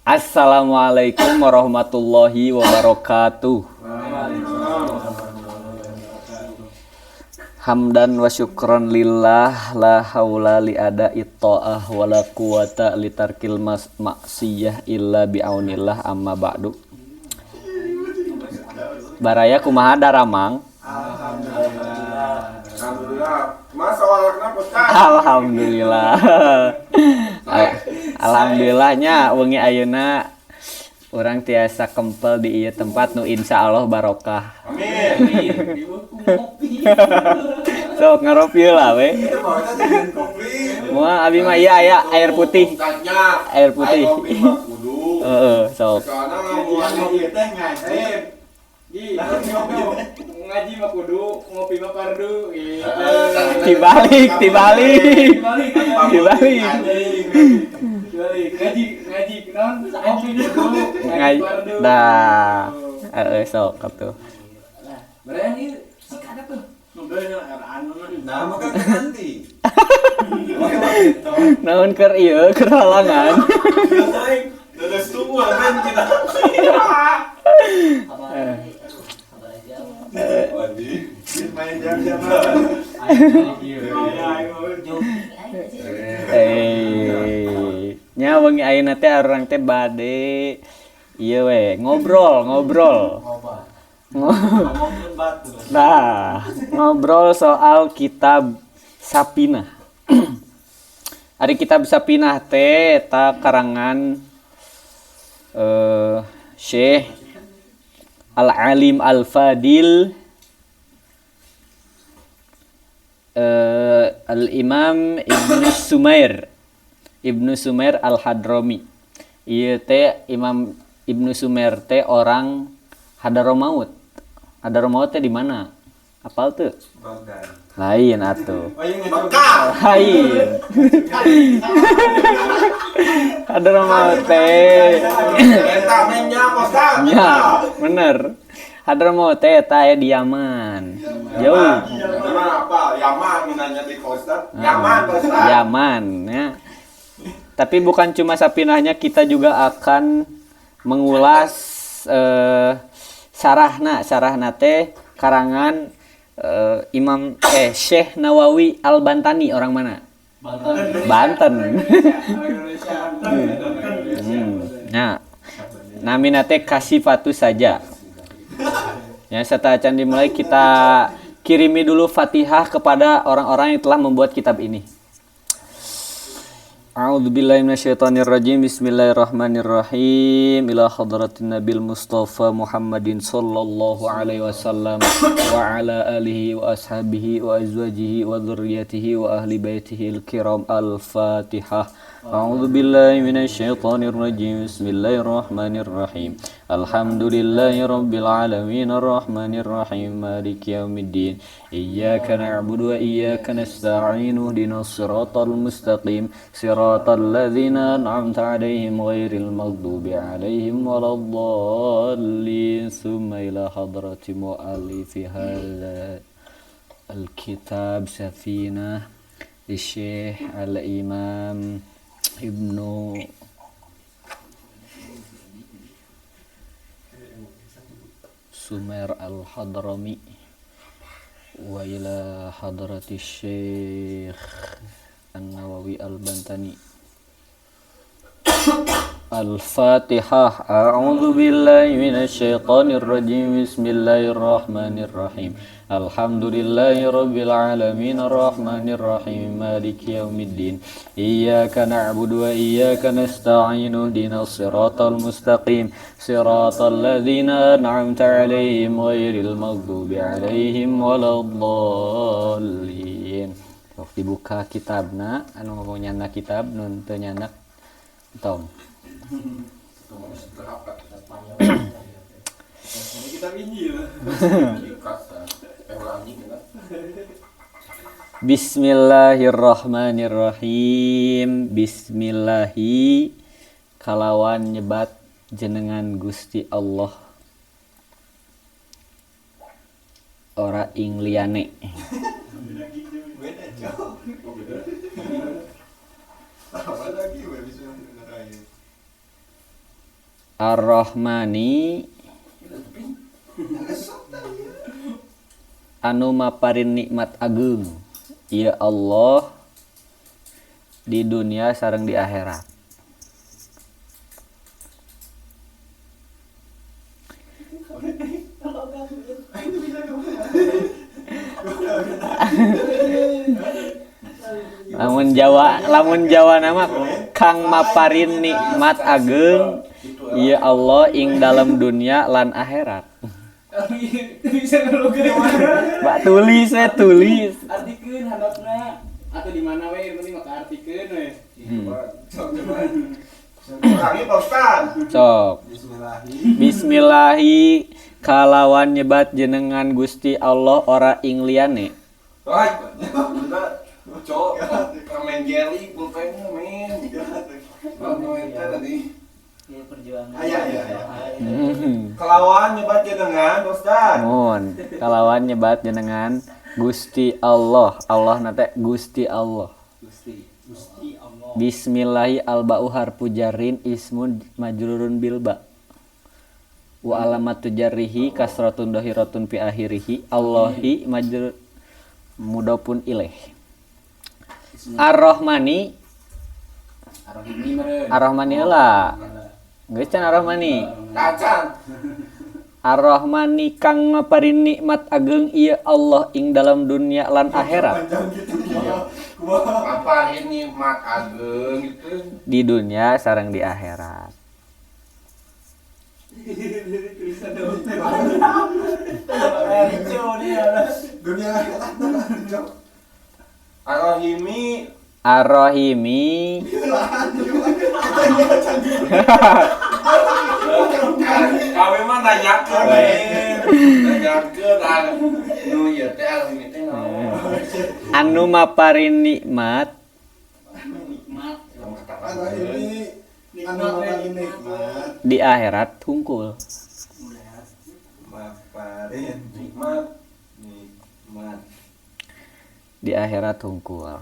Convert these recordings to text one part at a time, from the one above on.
Assalamualaikum warahmatullahi wabarakatuh. Hamdan wa syukran lillah la haula li ada'i ta'ah wa la quwata li tarkil maksiyah illa bi'aunillah amma ba'du. Baraya kumaha daramang? Alhamdulillah. Alhamdulillah. Masa walakna Ustaz? Alhamdulillah. Alhamdulillahnya wengi ayeuna urang tiasa kempel di ieu tempat nu insyaallah barokah. Amin. Sok ngaropi lah we. Moal abi mah ieu aya air putih. Air putih. Heeh, sok. Ngaji mah kudu, ngopi mah pardu gitu. Dibalik, dibalik. Dibalik. Dibalik. Ngaji, ngaji naon ngopi kudu, ngaji pardu. Nah, heeh sok atuh. Nah, berani si kada tuh. Nah, maka ganti. Naon keur ieu keur halangan. Lulus semua kan kita. Main jam-jam. Nya wengi ayeuna teh urang teh bade ieu we ngobrol, ngobrol. Nah, ngobrol soal kitab Sapinah. Ari kitab Sapinah teh eta karangan Syekh Al-Alim Al-Fadil Al-Imam Ibnu Sumair. Ibnu Sumair Al-Hadrami. Ieu teh Imam Ibnu Sumair teh orang Hadramaut. Hadramaut teh di mana? Apal teu? Lain atuh. Mekah. Lain. Hadramaut teh. Eta menya Ustaz. Ya, bener. Hadramaut teh eta aya di Yaman. Jauh. Yaman apa? Yaman nanya di Ustaz. Yaman Ustaz. Yaman ya. Tapi bukan cuma Sapinahnya, kita juga akan mengulas sarahna, sarahna teh karangan Imam Syekh Nawawi Al-Bantani, orang mana? Banten. Banten. Nah, namina teh kasifatu saja. Ya, setelah acan dimulai kita kirimi dulu Fatihah kepada orang-orang yang telah membuat kitab ini. A'udzubillahi minasyaitonirrajim. Bismillahirrahmanirrahim. Ila hadratin Nabil Mustafa Muhammadin sallallahu alaihi wasallam wa ala alihi wa ashabihi wa azwajihi wa dzurriyyatihi wa ahli baitihi al-kiram. Al-Fatihah. A'udzubillahi minasyaitonirrajim. Bismillahirrahmanirrahim. Alhamdulillahi rabbil alamin arrahmanirrahim maliki yaumiddin. Iyyaka na'budu wa iyyaka nasta'in ihdinas siratal mustaqim siratal ladzina an'amta 'alaihim ghairil maghdubi 'alaihim waladdallin. Tsumma ila hadrati mu'allifi hadzal al-kitab Safinah Syekh Al-Imam Ibnu Sumair Al-Hadrami wa ila hadrati Syekh An-Nawawi Al-Bantani. Al-Fatihah. A'udzu billahi minasyaitonir rajim. Bismillahirrahmanirrahim. Alhamdulillahi rabbil alamin arrahmanir rahim maliki yaumiddin. Iyyaka na'budu wa iyyaka nasta'in ihdinas siratal mustaqim siratal ladzina an'amta 'alaihim ghairil maghdubi 'alaihim waladdallin. Sok dibuka kitabna anu ngomong nyandak kitab nun teu nyandak tong. Ini kitab Injil. Bismillahirrahmanirrahim. Bismillahi kalawan nyebat jenengan Gusti Allah ora ing liyane. Ar-Rahmani anu maparin nikmat ageung ieu Allah di dunia sareng di akhirat. Lamun Jawa nama kang maparin nikmat ageung ieu Allah ing dalam dunia lan akhirat. Pak tulis we tulis. Artikeun handapna atau di mana we penting maka artikeun we. Kami Pak Ustaz. Sok. Bismillahi kalawan nyebat jenengan Gusti Allah ora ing liyane. Cok, main jelly pulpennya men. Tadi. Ya perjuangan. Iya iya. Kelawan nyebat jenengan Ustaz. Mun, kalawan nyebat jenengan Gusti Allah. Allah nate Gusti Allah. Gusti. Gusti Allah. Bismillahi alba'u harfu jarrin ismun majrurun bilba. Wa alamatu jarrihi kasratun dhahiratun fi akhirihi Allahi majrur mudhafun ilaih. Ar-Rahmani Ar-Rahimi meureun. Ar-Rahmani heula. Geus can Ar-Rahmani. Kacan. Ar-Rahmani kang maparin nikmat ageung ieu Allah ing dalam dunia lan akhirat. Maparin nikmat ageung gitu. Di dunia sareng di akhirat. Dunia akhirat. Ar-Rahimi Ar-Rahimi kami mah nanyakeun nanyakeun nu ieu teh Ar-Rahimi teh naon anu maparin nikmat Ar-Rahimi anu maparin nikmat di akhirat hungkul maparin nikmat nikmat di akhirat hungkul.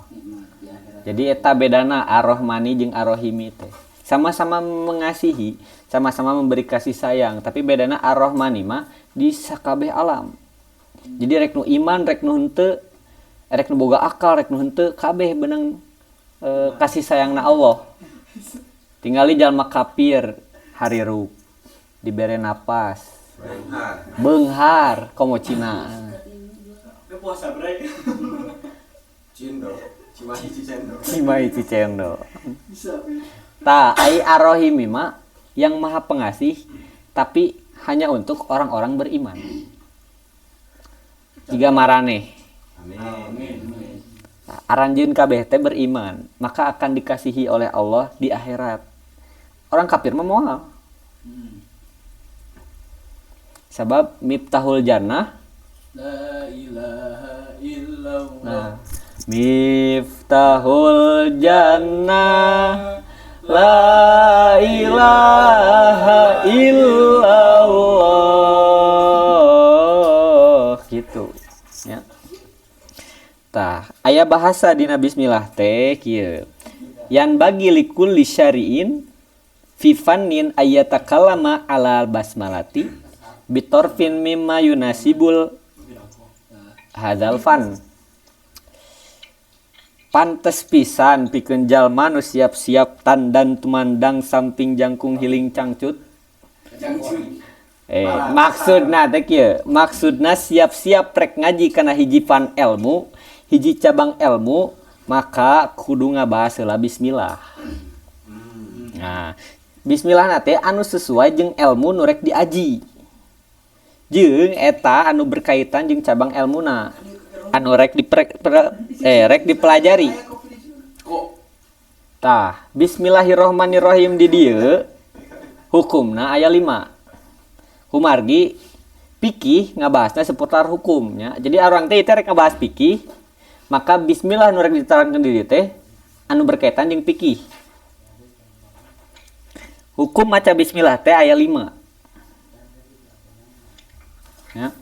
Jadi eta bedana Ar-Rahmani jeung Ar-Rahimi teh. Sama-sama mengasihi, sama-sama memberi kasih sayang, tapi bedana Ar-Rahmani mah di sakabeh alam. Jadi rek nu iman, rek nu henteu, rek nu boga akal, rek nu henteu, kabeh benang kasih sayangna Allah. Tingali jalma kafir harirup, dibere napas, beunghar komo Cina. Puasa bre. Cindo, Cimahi Cicendo. Cimahi Cicendo. Ta, ai Ar-Rahimi mah yang maha pengasih tapi hanya untuk orang-orang beriman. Jika maraneh. Amin. Nah, aranjeun kabeh teh beriman, maka akan dikasihi oleh Allah di akhirat. Orang kafir mah moal. Sabab miftahul jannah la ilaha illallah. Nah, miftahul jannah la ilaha illallah gitu ya. Tah, aya bahasa dina bismillah teh kieu. Yan bagi likulli syari'in fi fannin ayatakallama alal basmalati bitorfin mimma yunasibul hadzal fan. Pantes pisan pikeun jalma nu siap-siap tandan tumandang samping jangkung hiling cangcut. Maksudna teh kieu, maksudna siap-siap rek ngaji kana hiji fan ilmu, hiji cabang ilmu, maka kudu ngabahas heula bismillah. Nah, bismillah teh anu sesuai jeung ilmu nu rek diaji. Jeung eta anu berkaitan jeung cabang ilmuna. Anu rek rek dipelajari. Tah, bismillahirrahmanirrahim di dieu hukumna aya 5. Humargi fikih ngabahasna seputar hukumnya. Jadi orang teh rek ngabahas fikih, maka bismillah nu rek diterangkeun di dieu teh anu berkaitan jeung fikih. Hukum maca bismillah teh aya 5. Ya.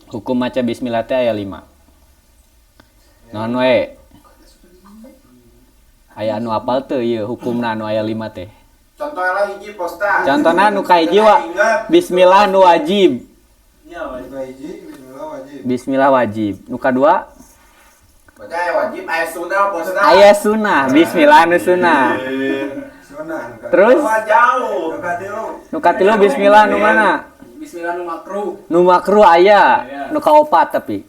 Hukum maca bismillah teh aya 5. Naon we? Aya anu apal teu ieu hukumna anu aya 5 teh. Contohna hiji posta. Contohna nu kahiji wa bismillah nu wajib. Hiji bismillah wajib. Bismillah wajib. Nu kadua? Berarti aya wajib, aya sunah posta. Aya sunah, bismillah nu sunah. Sunah. Terus? Jauh. Nu katilu bismillah nu mana? Bismillah nu makruh. Nu makruh aya, nu kaopat tapi.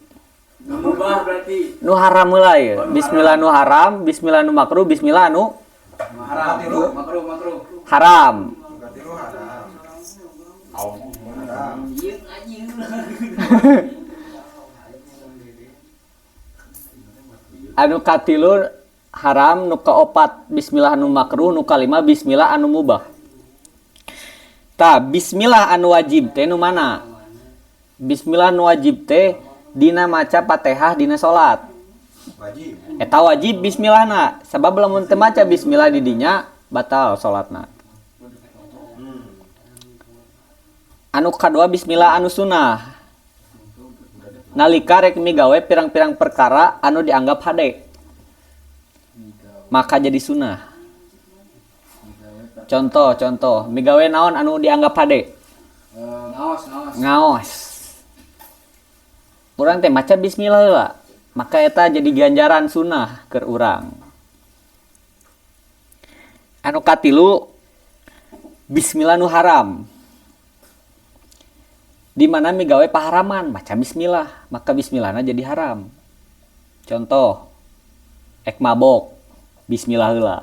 Nu mubah berarti. Nu haram heula ieu. Bismillah nu haram, bismillah nu makruh, bismillah nu haram. Makruh, makruh. Haram. Nu katilu haram. Haram. Ieu ngaji. Anu katilu haram, nu kaopat bismillah anu makruh, nu kalima bismillah anu mubah. Tah, bismillah anu wajib teh nu mana? Bismillah nu wajib teh dina maca Fatihah dina salat. Wajib. Eta wajib bismillahna, sabab lamun teu maca bismillah di dinya batal salatna. Anu kadua bismillah anu sunah. Nalika rek migawe pirang-pirang perkara anu dianggap hade. Maka jadi sunah. Contoh, migawe naon anu dianggap hade? Ngaos. Urang teh maca bismillah heula, maka eta jadi ganjaran sunah keur urang. Anu katilu bismillah nu haram. Di mana migawe paharaman, maca bismillah, maka bismillahna jadi haram. Contoh, ek mabok, bismillah heula.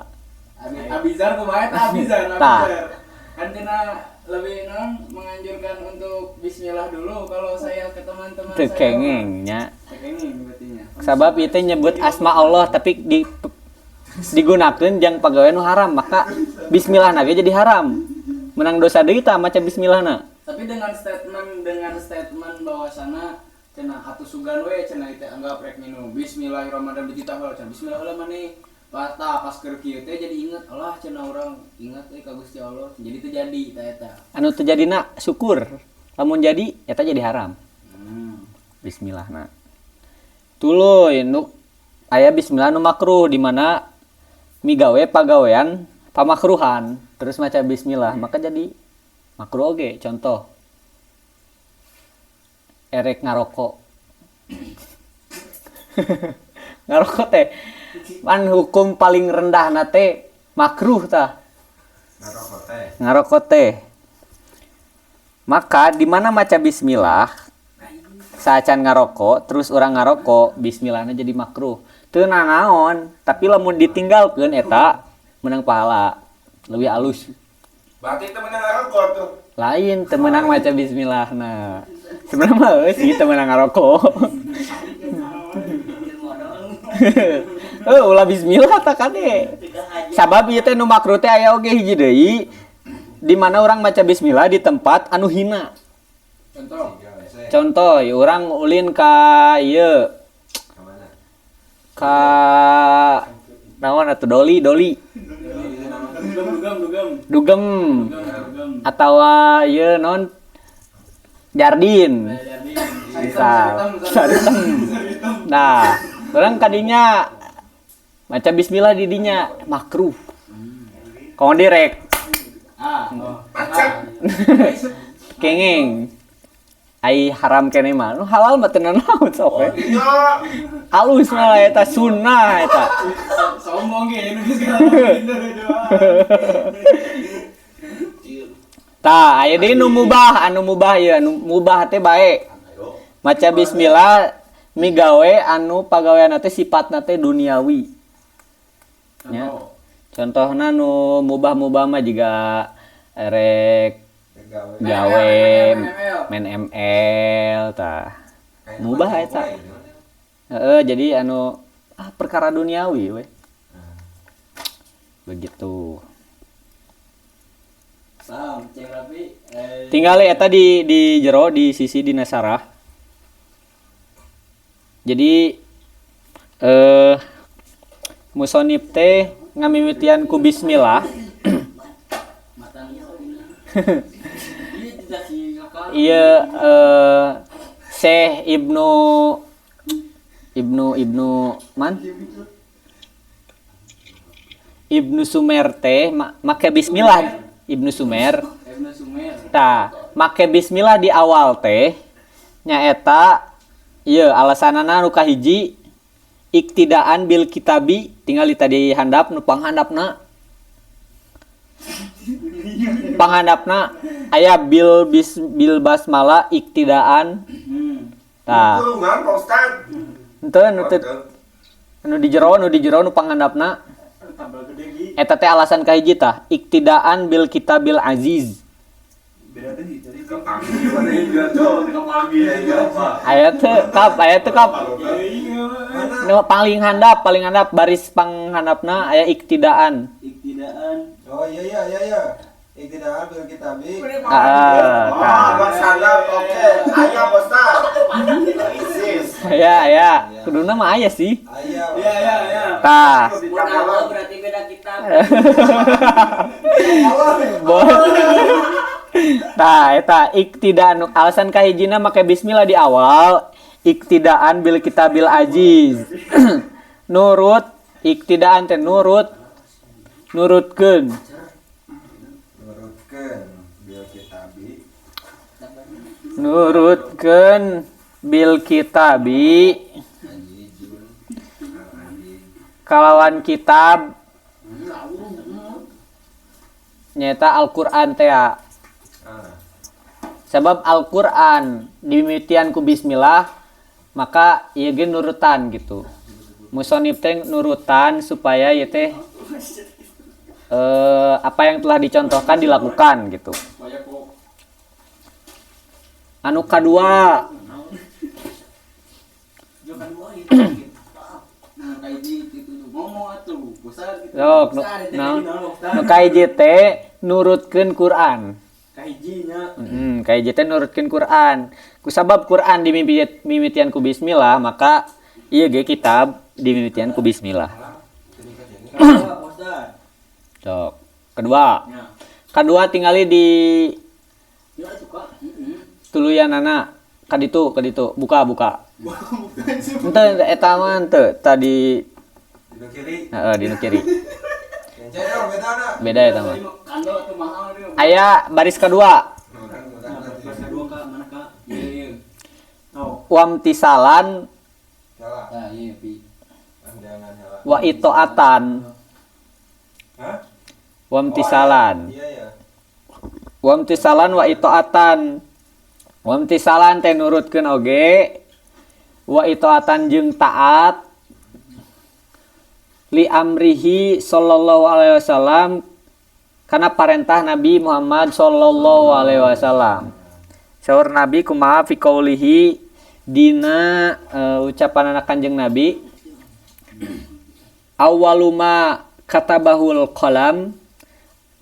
Abizar kumaha eta Abizar, Abizar. Kan cenah lebih non menganjurkan untuk bismillah dulu kalau saya ke teman-teman saya. Teu kengeng nya. Teu kengeng berarti nya. Sabab ieu teh nyebut asma Allah tapi digunakeun jang pagawean nu haram, maka bismillahna ge jadi haram. Menang dosa deui tah maca bismillahna. Tapi dengan statement bahwasana cenah atuh sugan we cenah teh anggap rek minum bismillahirrahmanirrahim dititah heula cenah bismillah heula maneh. Pas keur kieu teh jadi inget Allah cenah urang inget ka Gusti Allah jadi teu jadi ta eta. Anu teu jadina syukur. Lamun jadi eta jadi haram. Bismillahna. Tuluy nu aya bismillah nu makruh di mana migawe pagawean pamakruhan terus maca bismillah maka jadi makruh oge. Contoh erek ngarokok. Ngarokok teh pan hukum paling rendah na teh makruh tah. Ngarokok teh. Maka di mana maca bismillah saacan ngarokok terus urang ngarokok bismillahna jadi makruh. Teu nanaon, tapi lamun ditinggalkeun eta menang pahala, lebih alus. Berarti teu meunang ngarokok tuh. Lain teu meunang maca bismillahna. Sebenarnya mah euy sih teu meunang ngarokok. Ulah bismillah tak kade. Sabab ieu teh nu makruh teh aya oge hiji deui di mana urang maca bismillah di tempat anu hina. Contoh, urang ulin ka ieu. Ka naon atuh doli. Dugem. Atawa ieu naon jardin. Bisa. Saritem. Nah, orang kadinya maca bismillah di dinya makruh. Kong direk. Kengeng. Ai haram kene mah. Nu halal mah teu nanaon sok we. Alus mah eta sunnah eta. Sombong ge nu geus. Tah, aya deui nu mubah, anu mubah ieu, anu mubah teh bae. Maca bismillah migawe anu pagawean teh sifatna teh duniawi. Nya. Contohna nu mubah-mubah mah jiga erek gawe main ML tah. Mubah eta. Heeh, jadi anu perkara duniawi we. Begitu. Tinggal eta di jero di sisi dina sarah. Jadi musonib teh ngamimitian ku bismillah. Iya Syekh Ibnu Ibnu Man Ibnu Sumer teh make bismillah Ibnu Sumer. Ibnu Sumer. Tah, make bismillah di awal teh nyaeta ieu alasanana nu kahiji iktidaan bil kitabi tinggal di tadi handap nu panghandapna. Panghandapna aya bil bis bil basmala iktidaan. Tah. Kurungan Pak Ustad. Henteu nu teu nu di jero nu panghandapna. Eta teh alasan kahiji tah, iktidaan bil kitabil aziz. Aya teu kap, aya teu kap. Nu paling handap baris panghandapna aya iktidaan. Iktidaan. Oh iya. Iktidaan bil kitabi. Ah, oh, oke. Aya Pak Ustad. Aziz. Aya. Kuduna mah aya sih. Aya. Iya. Tah. Berarti beda kitab. Tah, eta iktidaan alasan kahijina make bismillah di awal, iktidaan bil kitabil aziz. Nurut iktidaan teh nurut nurutkeun. Nurutkeun bil kitabi. Nurutkeun bil kitabi. Kalawan kitab nyaeta Al-Qur'an teh. Sebab Al-Qur'an dimimitian ku bismillah maka ieu ge nurutan gitu. Musonif teh nurutan supaya ieu teh apa yang telah dicontohkan dilakukan gitu. Anu kadua nu kahiji teh nurutkeun Quran. Kahiji teh nurutkeun Quran. Kusabab Quran dimimitian ku bismillah, maka ieu ge kitab dimimitian ku bismillah. Sok. Kedua. Kedua tingali di tuluyanana kaditu buka. Henteu eta mah henteu tadi di kiri. Heeh, di nu kiri. Beda eta mah. Aya baris kedua. Wamtisalan wa itoatan. Wamtisalan. Wamtisalan wa itoatan. Wamtisalan teh nurutkeun oge wa itoatan jeung taat li amrihi sallallahu alaihi wasallam kana parentah Nabi Muhammad sallallahu alaihi wasallam. Saur Nabi kumaha fi qaulihi dina ucapan anak Kanjeng Nabi awwaluma katabahul qalam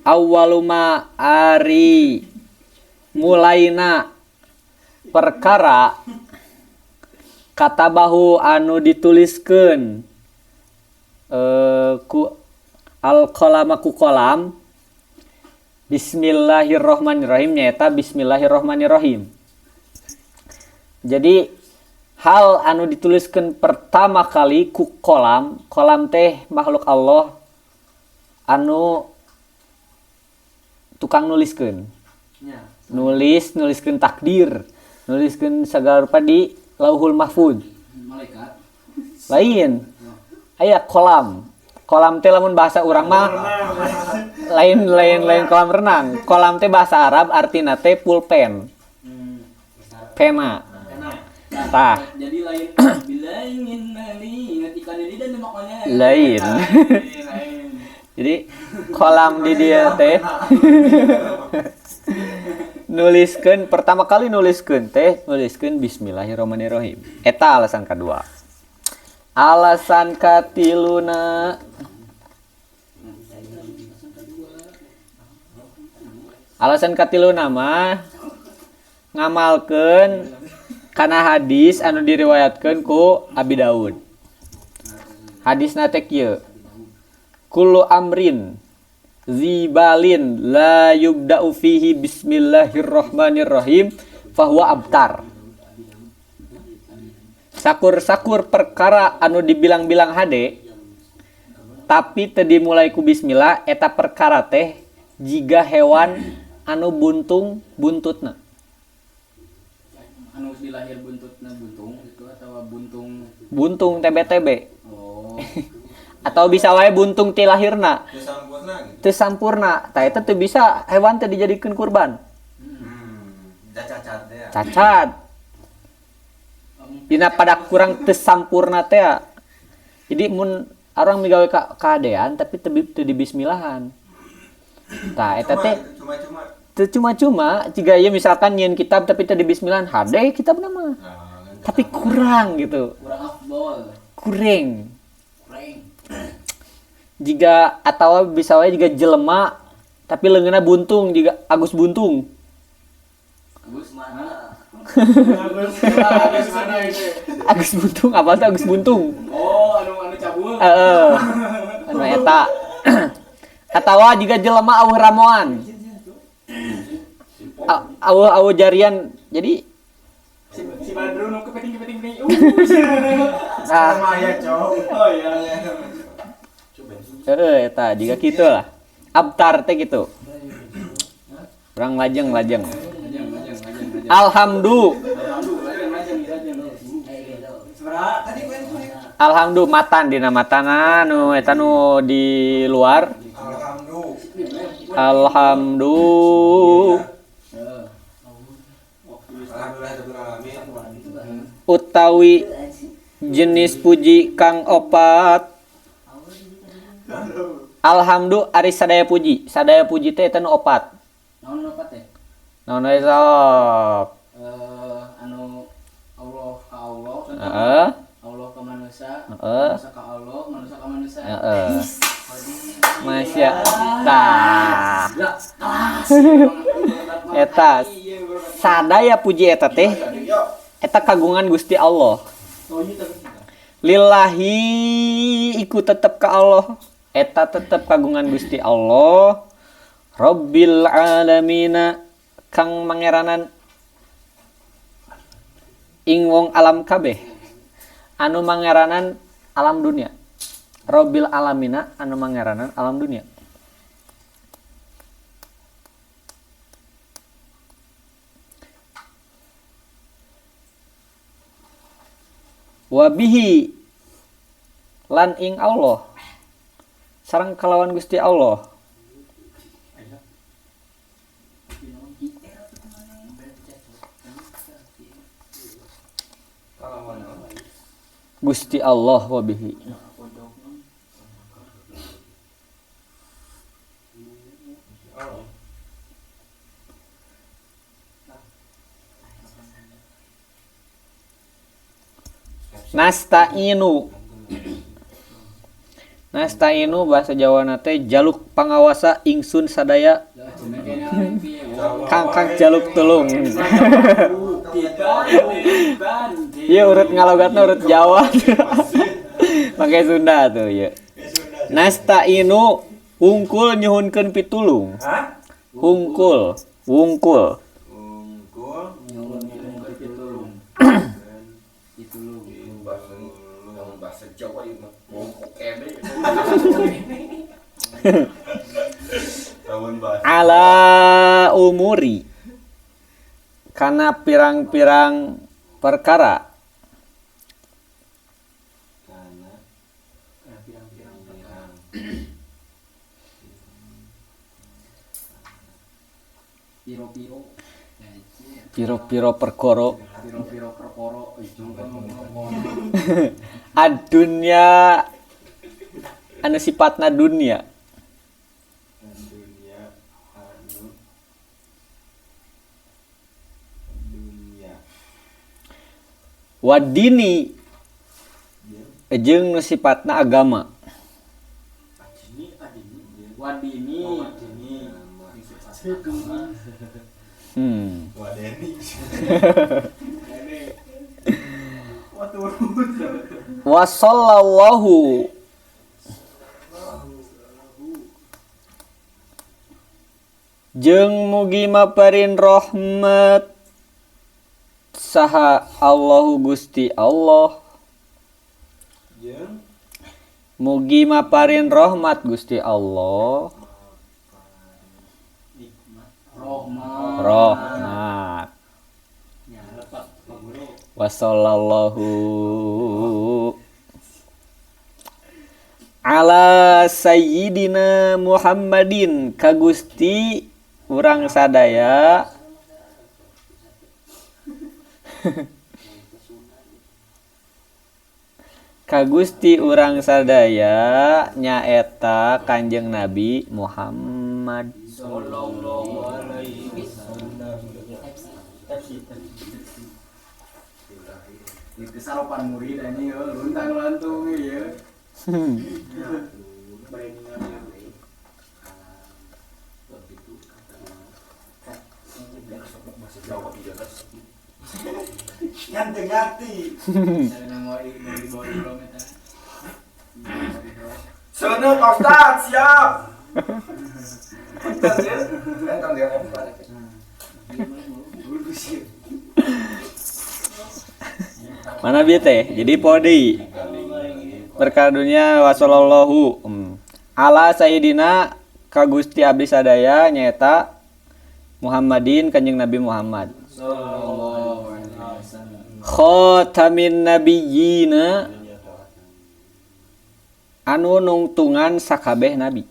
awwaluma ari mulaina perkara katabahu anu dituliskeun ku al qalama ku qalam bismillahirrahmanirrahim nyaeta bismillahirrahmanirrahim. Jadi hal anu dituliskeun pertama kali ku kolam, kolam teh makhluk Allah anu tukang nuliskeun. Nulis, nuliskeun takdir, nuliskeun sagala rupa di Lauhul Mahfuz. Malaikat. Lain. Aya kolam. Kolam teh lamun bahasa urang mah lain kolam renang. Kolam teh bahasa Arab artina teh pulpen. Pena. Tah. Jadi lain bila ingin melihat ikan ini dan makanya lain. Jadi kolam di dia teh nuliskeun pertama kali nuliskeun teh nuliskeun bismillahirrahmanirrahim. Eta alasan kedua. Alasan katiluna alasan katiluna mah ngamalkeun kana hadis anu diriwayatkeun ku Abi Daud. Hadisna teh kieu. Kullu amrin zibalin la yubda'u fihi bismillahirrahmanirrahim fahuwa abtar. Sakur-sakur perkara anu dibilang-bilang hade Tapi teu dimulai ku bismillah eta perkara teh jiga hewan anu buntung buntutna. Anu geus dilahir buntutna buntung gitu atawa buntung buntung TBTB. Oh. Atau bisa wae buntung ti lahirna. Teu sampurna gitu. Teu sampurna. Tah eta teu bisa hewan teh dijadikeun kurban. Cacat teh. Cacat. Dina pada kurang teu sampurna teh. Jadi mun orang migawe ka kadean tapi teu dibismillahan. Tah eta teh cuma-cuma. Teu cuma-cuma jiga ieu misalkan nyieun kitab tapi teu dibismillahan hade kitabna mah. Tapi kurang gitu. Kurang afdol. Kurang. Jika atau bisa wae jiga jelema tapi leungeunna buntung jiga Agus Buntung. Agus mana? Agus mana itu? Agus Buntung apa tuh Agus Buntung? Oh, anu cabul. Heeh. Anu eta. Atawa jiga jelema aweuh ramoan. Aweuh jarian. Jadi si Badru nu kepeting-kepeting. Nah, aya cowok. Oh iya. Heeh, eta jiga kitu lah. Abtar teh gitu. Urang lajeng. Alhamdu. Alhamdu matan dina matana nu eta nu di luar. Alhamdu. Utawi jenis puji kang opat. Alhamdu ari sadaya puji. Sadaya puji teh eta nu opat. Naon opat teh? Naon we sok? Anu Allah ka Allah. Heeh. Allah ka manusia. Heeh. Manusia ka Allah, manusia ka manusia. Heeh. Masya tah. Eta sadaya puji eta teh eta kagungan Gusti Allah. Lillahi iku tetep ka Allah. Eta tetep kagungan Gusti Allah. Rabbil alamina kang mangeranan ing wong alam kabeh. Anu mangeranan alam dunia. Rabbil alamina anu mangeranan alam dunia. Wabihi lan ing Allah sareng kalawan Gusti Allah. Gusti Allah wabihi. Nasta'inu. Nasta'inu bahasa Jawa teh jaluk pangawasa ingsun sadaya. Kang kang jaluk tulung. Ieu urut ngalogatna urut Jawa. Make Sunda tuh ieu. Nasta'inu hungkul nyuhunkeun pitulung. Hungkul, wungkul. Hungkul nyuhunkeun pitulung. Bahasa Jawa ieu mah bongkok kene. Ala umuri kana pirang-pirang perkara. Kana pirang-pirang perkara. Piro-piro. Piro-piro perkara. Piro-piro perkara. Adunya anu sifatna dunia. Dunia anu dunia. Wadini jeung nu sifatna agama. Wadini. Wadeni. Wa sallallahu jeung mugi maparin rahmat saha Allahu Gusti Allah Mugi maparin rahmat Gusti Allah. Rahmat. Rahmat. Wassallallahu ala sayyidina Muhammadin ka Gusti urang sadaya ka Gusti urang sadaya nyaeta Kanjeng Nabi Muhammad sallallahu alaihi wasallam. Itu salopan murid ini yo luntang lantung ieu. Kan teu ngarti. Seuneu Pak Ustad, siap. Mana bieu teh? Jadi podi. Berkah dunia wasallallahu ala sayyidina ka Gusti abdi sadaya nyaeta Muhammadin Kanjeng Nabi Muhammad sallallahu alaihi wasallam. Khatamin nabiyina anu nungtungan sakabeh nabi.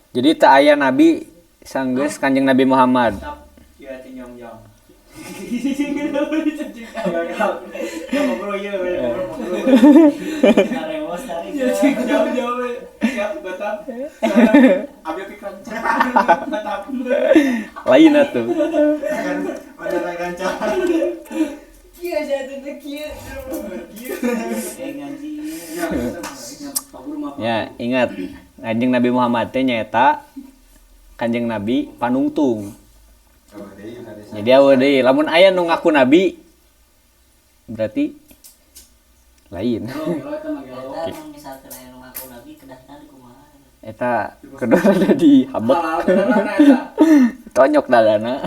Jadi tak aya nabi sanggeus Kanjeng Nabi Muhammad. Lain atuh. Ya, ingat Kanjeng Nabi Muhammad teh nyaeta Kanjeng Nabi panungtung. Jadi awewe deui lamun aya nu ngaku nabi berarti lain. Eta kedua ada di habek. Tonyok dadana.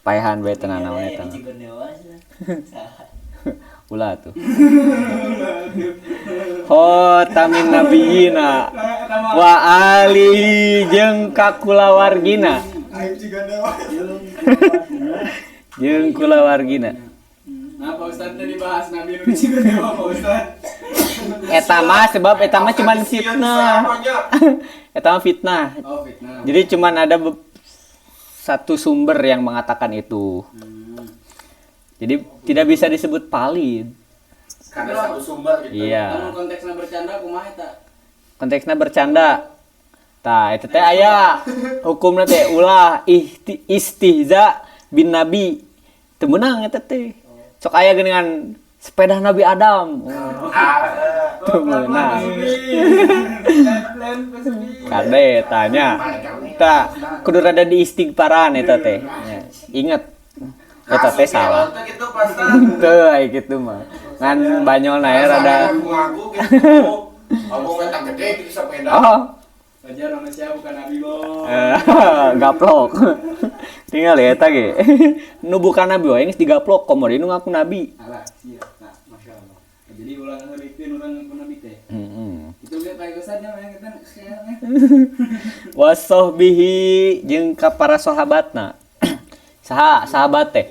Paehan bae tenan naon eta. Ulah tuh. Khotamin nabiyina wa ali jeung ka kulawargina. Jeung kulawargina. Nah, Pak Ustaz tadi bahas nabi nu Cigondewa, Pak Ustaz. Eta mah sebab eta mah cuman fitnah. Eta mah fitnah. Oh, fitnah. Jadi cuman ada satu sumber yang mengatakan itu. Jadi tidak bisa disebut valid. Karena satu sumber gitu. Iya. Namun konteksnya bercanda kumaha eta? Konteksnya bercanda. Tah, eta teh aya hukumna teh ulah istihza bin nabi. Teu meunang eta teh. Sok aya geuningan sepeda Nabi Adam. Teu meunang. Kade tanya. Tah, kudu rada diistighfaran eta teh. Ingat eta teh salah. Teu aya kitu mah. Ngan banyol na ya rada ngaku gitu. Omong eta gede gitu sepeda. Oh. Wajar manusia bukan nabi, Bos. Gaplok. Tinggal ya eta ge. Nu bukan nabi wae geus digaplok komo deui nu ngaku nabi. Alah, sia. Nah, masyaallah. Jadi ulah ngeurikeun urang ngaku nabi teh. Heeh. Itu ge Pak Ustaz nya mah kita kayaknya. Wasohbihi jeung ka para sahabatna. Saha sahabat teh?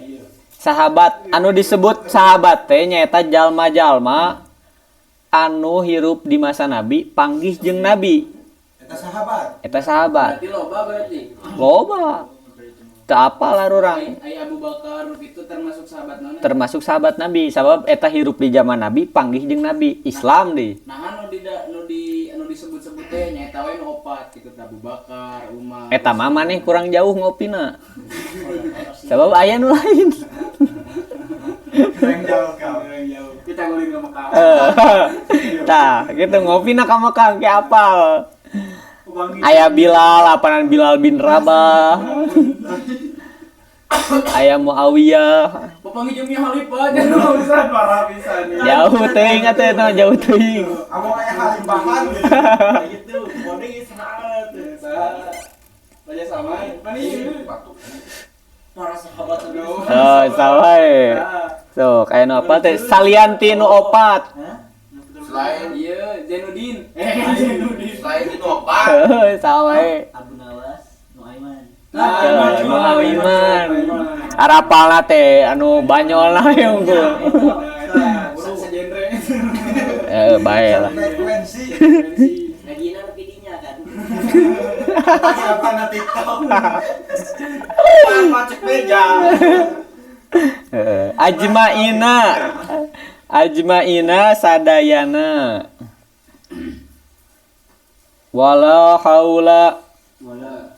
Sahabat anu disebut sahabat teh nyaeta jalma-jalma anu hirup di masa nabi panggih jeung nabi. Eta sahabat. Eta sahabat. Berarti loba berarti. Loba. Teu apal urang. Ai Abu Bakar itu termasuk sahabat naon? Termasuk sahabat nabi sabab eta hirup di zaman nabi panggih jeung nabi Islam deui. Nah anu di anu disebut-sebut teh nyaeta we nu opat kitu Abu Bakar, Umar. Eta mah maneh kurang jauh ngopina. Sabab aya nu lain. Kurang jauh kau. Kurang jauh. Kita ngulin ke Mekah. Tah, gitu ngopina ka Mekah ke apal. Aya Bilal, apanan Bilal bin Rabah. Aya Muawiyah. Papanggih jeung Mia Khalifa cenah Pisan parah pisan. Jauh teuing atuh eta jauh teuing. Amun aya halifahan gitu. Gitu, mending saat. Baca sama. Mana ieu? Para sahabat aduh. Oh, salah. Sok, aya nu apa teh? Salianti nu opat. Selain Iya, Zainuddin. Zainuddin. selain itu opat. Salah. Abu Nawas, Nuaiman. Nah, Nuaiman. Arapalna teh anu banyolna we unggul. Segenre. Bae lah. Frekuensi. Ngajina tapi dinya kan. Siapa na TikTok? Apa cek meja? Ajmaina. Ajmaina sadayana. Wala haula Wala.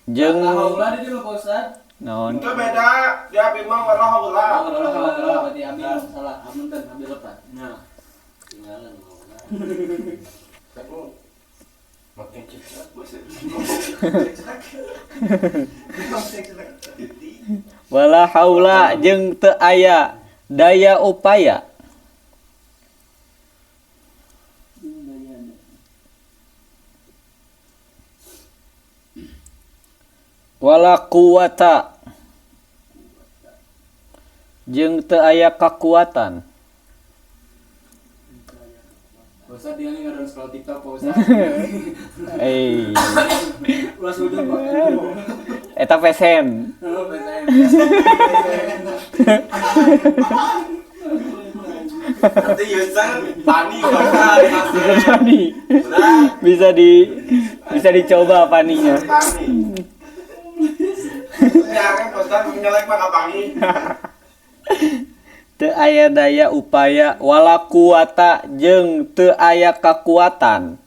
jeung Haula di dieu Pak Ustad. naon? Itu beda, dia bimang wala haula. Wala haula berarti abi salah, amunten abi lepat. Nah, tinggalan ngomong. Makin cekcok bos. Wala haula jeung teu aya daya upaya. Wala quwata jeung teu aya kakuatan. Pak Ustad dia nih ngadon scroll TikTok Pak Ustad. Eh, Ulah sujud Pak. eta pesen. Oh, PSM. Nanti user pani bahkan Bisa pani. Bisa dicoba paninya. Pani. Ya kan Ustaz nyelek mah kapangi. Teu aya daya upaya wala kuwata jeung teu aya kakuatan.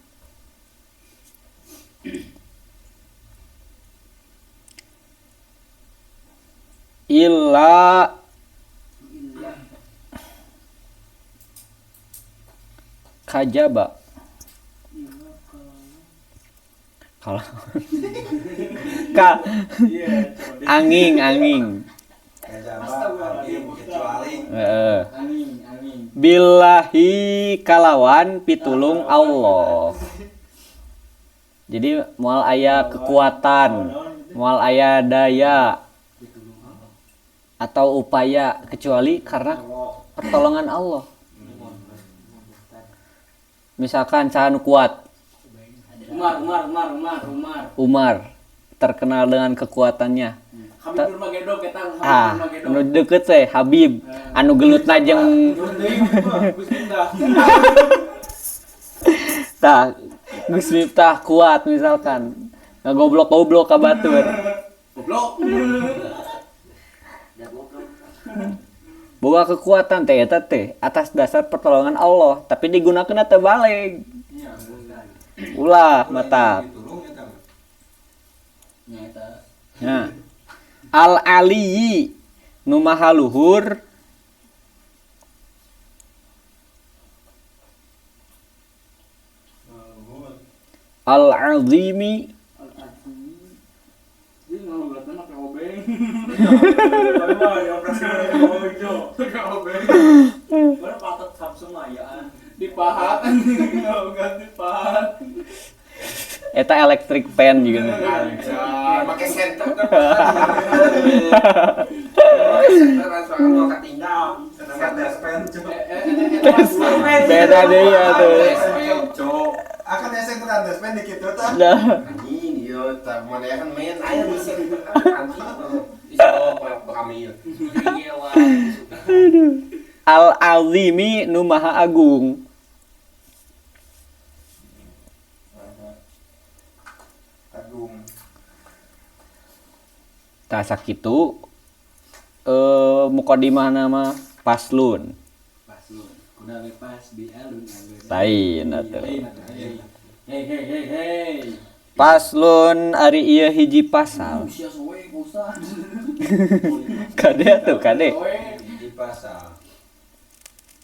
Illa kajaba. Kalau ka angin angin. Kecuali Heeh. Angin, angin. Billahi kalawan pitulung Allah. Jadi moal aya kekuatan, moal aya daya atau upaya kecuali karena pertolongan Allah. Misalkan saha nu kuat, Umar, Umar, Umar, Umar, Umar. Umar terkenal dengan kekuatannya. Habib Nurmagomedov eta Habib Ah, Nurmagomedov. nu deket teh Habib, anu gelutna jeung Gus Miftah. tah Gus Miftah kuat misalkan. Ngagoblok-goblok ka batur. Goblok. Da goblok. Boga kekuatan teh eta teh atas dasar pertolongan Allah, tapi digunakeun teh baleg. Ulah mata. Nya eta. Nah. Al Aliyi nu maha luhur Al Azimi Dia ngalogatna make obeng. Baru patot Samsung ayaan. Dipahat. Ngalogat dipahat. eta electric pen juga. Pakai senter kan. Pakai senter langsung mau ketinggal. Senter pen. Beda deh ya tuh. Cok. Akan eseng tenan tes pen dikit tuh tah. Nah, Anjing ieu tah mana kan main aya di senter anjing. Iso koyo kami. Iya wah. Al Azimi nu maha agung. Agung. Tah sakitu mukadimah nama paslun. Paslon. Kuda lepas di alun-alun. Lain atuh. Lain atuh. Hei hei hei hei. Paslon ari ieu hiji pasal. Usia soe Pak Ustad. Kade atuh kade. Soe. Di pasal.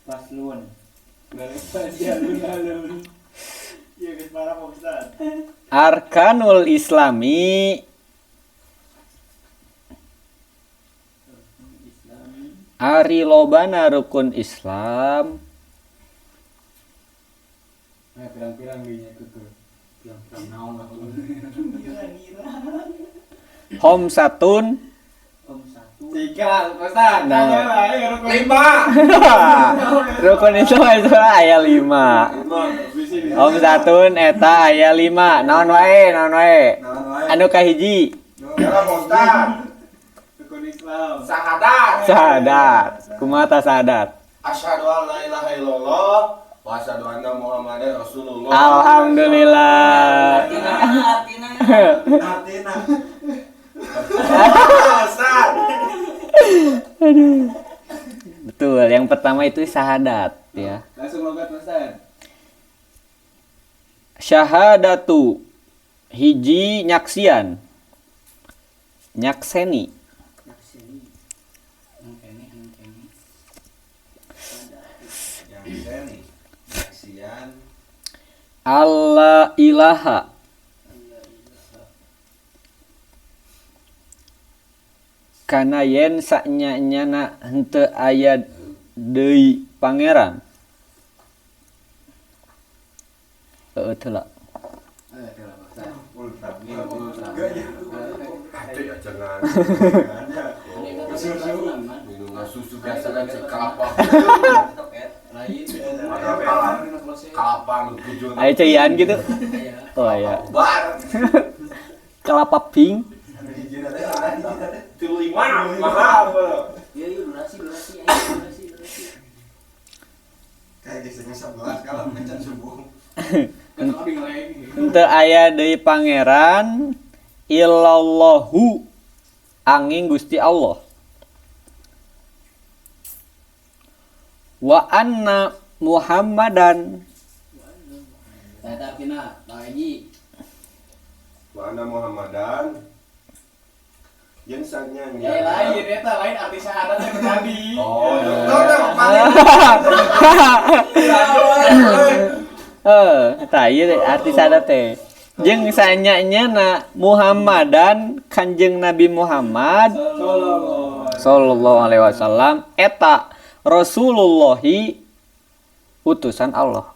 Paslon. Kuda lepas di alun-alun. Iya geus parah Pak Ustad. Arkanul Islami Ari lobana rukun Islam. Nah, pirang-pirang dinya tutur. Pirang-pirang naon lah. Homsatun. Tiga, Ustaz. Nah. Lima. Rukun Islam itu aya 5. Homsatun eta aya 5. Naon wae, naon wae. Anu kahiji. Ya, Ustaz. Rukun Islam. Syahadat. Syahadat. Kumaha ta syahadat? Asyhadu an la ilaha illallah wa asyhadu anna Muhammadan Rasulullah. Alhamdulillah. Artina. Artina. Ustaz. Aduh. Betul, yang pertama itu syahadat ya. Langsung logat Ustaz. Syahadatu hiji nyaksian. Nyakseni. Nyakseni. Nyaksian. Allah ilaha kana yen saknya-nyana henteu aya deui pangeran. Heueuh teu lah. Minum susu biasa kan kelapa. Kelapa nu tujuh. Aya caian gitu. Oh iya. Kelapa pink. 35 mahal. Iya, durasi durasi durasi. Kayak biasanya 11 kalau mencan subuh. Henteu aya deui pangeran illallahu angin Gusti Allah. Wa anna Muhammadan. Eta artina Pak Haji. Wa anna Muhammadan. Jeung sanyanya. Ya lain eta lain arti syahadat yang tadi. Oh, eta ieu arti syahadat teh. Jeung sanyanya Muhammadan Kanjeng Nabi Muhammad sallallahu alaihi wasallam eta Rasulullahi utusan Allah.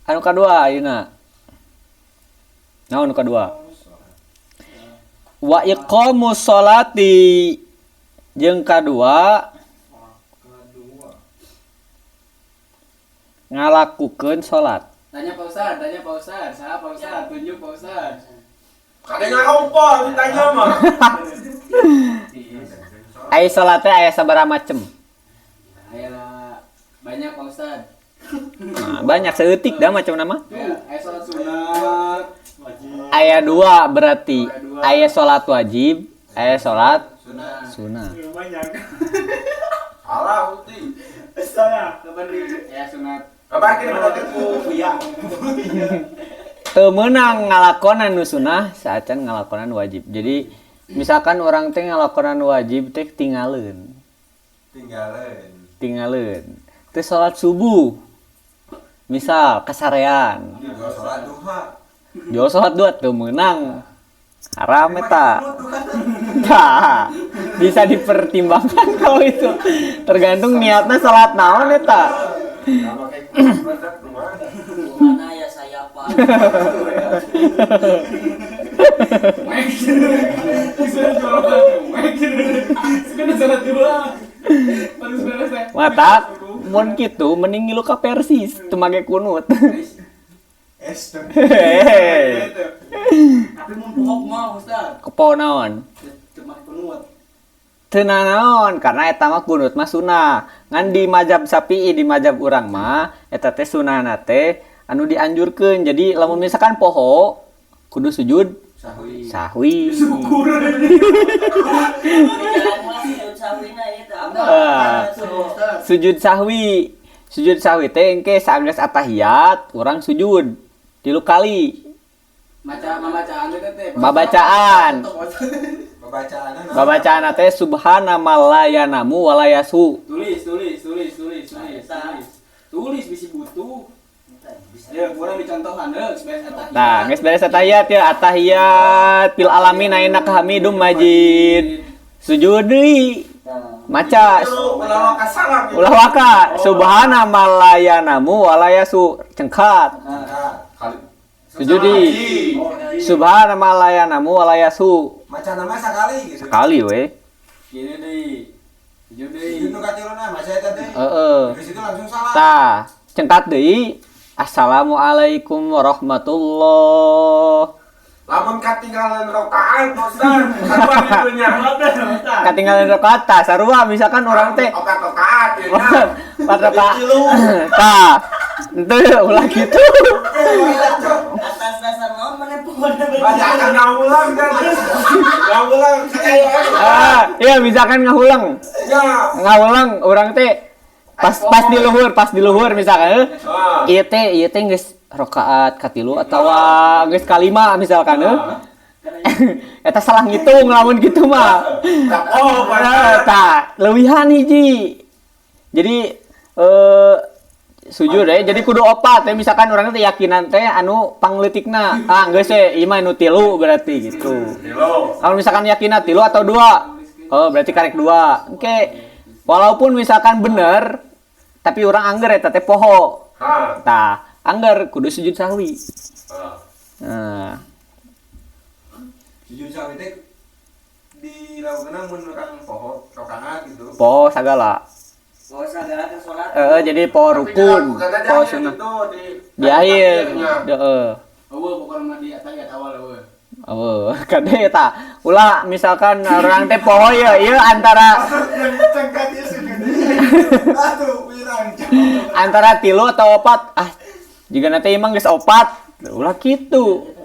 Anu kadua ayeuna. Naon anu kadua? Wa iqamus sholati jeung kadua ngalakukeun salat. Tanya Pak Ustaz, tanya Pak Ustaz, saha Pak Ustaz, tunjuk Pak Ustaz. Kadang ngarompol ditanya mah. Aya salat teh aya sabaraha macem? Aya banyak Pak Ustaz. Nah, banyak seutik dah macam nama. Aya salat sunat, wajib. Aya dua berarti. Aya salat wajib, aya salat sunah. Banyak. Alah uti. Salah. Kapan di aya sunat. Kapan kita ku ya. Teu meunang ngalakonan nu sunah saacan ngalakonan wajib. Jadi misalkan orang teh ngalakonan wajib teh tingaleun. Tingaleun. Tingaleun. Teh salat subuh. Misal kasarean. Jol salat duha. Jol salat duha teu meunang. Haram eta. Tah, bisa dipertimbangkan kalau itu. Tergantung niatna salat naon eta. Mana ya saya Pak. Mata mun kitu mending ngilu ka Persis teu make kunut. Tapi mun poho mah Ustaz. Kepo naon? Teu make kunut. Teu nanaon karena eta mah kunut mah sunah. Ngan di mazhab Syafi'i di mazhab urang mah eta teh sunahna teh anu dianjurkeun. Jadi lamun misalkan poho kudu sujud sahwi. Sahwi. Sujud sahwi. Sujud sahwi teh engke sageus atahiyat urang sujud 3 kali. Maca babacaan teh. Babacaan. Babacaan teh subhana malayanamu walayashu. Tulis tulis tulis tulis tulis. Tulis bisi butuh. Ya, kurang dicontohan geus beres atahiyat. Nah, geus beres atahiyat ya, atahiyat fil alamin innaka hamidum majid. Sujud deui. Maca Ulah waka salam. ulah waka subhana malayanamu walayasu cengkat. Sujud deui. Subhana malayanamu walayasu. Maca nama sekali gitu. Sekali we. Gini deui. Sujud deui. Sujud nu katiluna maca eta deui. Heeh. Dari situ langsung salah. Tah, cengkat deui. Assalamualaikum warahmatullah. Lamun katinggalan rokaan bosan. Sarua gitu nya. Katinggalan rakaat tah sarua misalkan orang teh opat rokaat ya nya. empat rakaat. Tah, henteu ulah kitu. Atas dasar naon mana pokoknya Banyak yang ngaulang kan. Ngaulang kayak Ah, iya misalkan ngahulang. ya. Ngahulang orang teh pas pas di luhur misalkan Ah. ieu teh geus rakaat katilu atawa geus kalima misalkan eta salah ngitung lamun kitu mah. Oh, Eh, tah, leuwihan hiji. Jadi sujud jadi kudu opat teh misalkan urang teh yakinan teh anu pangleutikna. Ah geus we ieu mah nu tilu berarti gitu. Kalau misalkan yakinna tilu atau dua, oh berarti karek dua. Oke. Walaupun misalkan bener tapi urang angger eta teh poho. Ha. Tah, angger kudu sujud sahwi. Nah, Sujud sahwi teh dilakukan mun urang poho rakaat gitu. poho sagala. Poho sagala ke salat. Jadi poho rukun, poho sunnah. Di akhir, heeh. Eueuh pokokna mah di atahiyat awal eueuh. Oh, kade eta. Ulah misalkan orang teh poho ya, ieu antara Cengkat ieu sujud. Atuh wirang. antara tilu atau opat. Ah, jika nanti emang geus opat, ulah kitu.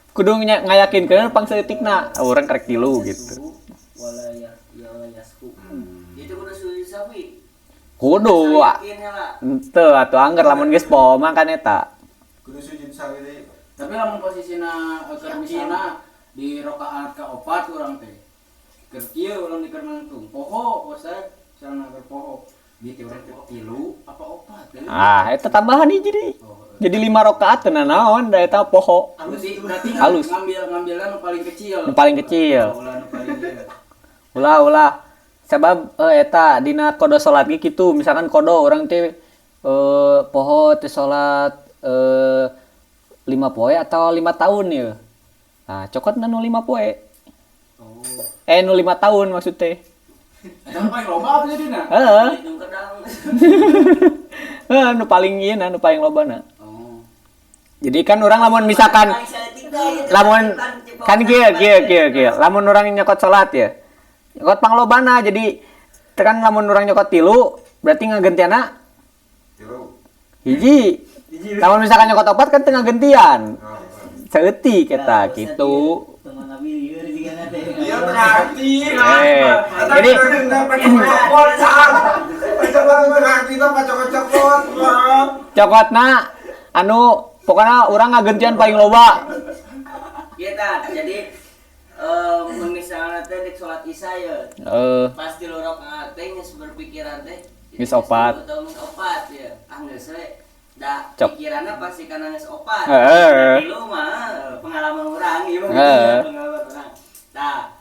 Kudu ngayakinkeun pangsaeutikna, urang karek tilu gitu. Wala ya ya wala yasku. Itu kudu sujud sahwi. Kudu. Yakin lah. Henteu atuh angger lamun geus poho mah kan eta. Kudu sujud sahwi deui. Tapi lamun posisina keur misalna di rakaat kaopat urang teh. Keur kieu urang di keur nangtung. Poho Ustaz, misalna keur poho. Di teh urang teh tilu apa opat teh. Ah, eta tambahan hiji deui. Oh, Jadi 5 rakaat teu nanaon da eta poho. Berarti berarti Halus. ngambil ngambilna nu paling kecil. Nu paling kecil. Oh, ulah nu paling ieu. Ulah ulah. Sebab eta dina kodo salat ge kitu, misalkan kodo urang teh poho teh salat 5 poe atau 5 tahun ya. Nah, cokot nu 5 poe. Oh. Nu 5 tahun maksud teh. Eta nu paling loba apa jadina? Heeh. Hitung kedang. Heeh, nu paling ieu na, nu paling lobana. Oh. Jadi kan orang lamun misalkan lamun kan kieu kieu kieu kieu lamun urang nyokot salat ya. Nyokot panglobana jadi tekan lamun urang nyokot tilu berarti ngagentiana Tilu. hiji. Lamun misalkan nyokot opat kan tengah gentian. Saeutik eta gitu. Teman abi lieur jigana teh. Dia ngerti. Jadi cokot cokot. cokotna anu pokoknya urang ngagentian paling loba. Iya tah, jadi mun misalna teh dek salat Isya ya. Pas tilu rakaat teh geus berpikiran teh Geus opat. Atau geus opat ya. Ah geus we. Da pikiranna pasti kana geus opat. Tilu mah pengalaman urang ieu mah pengalaman urang. Tah,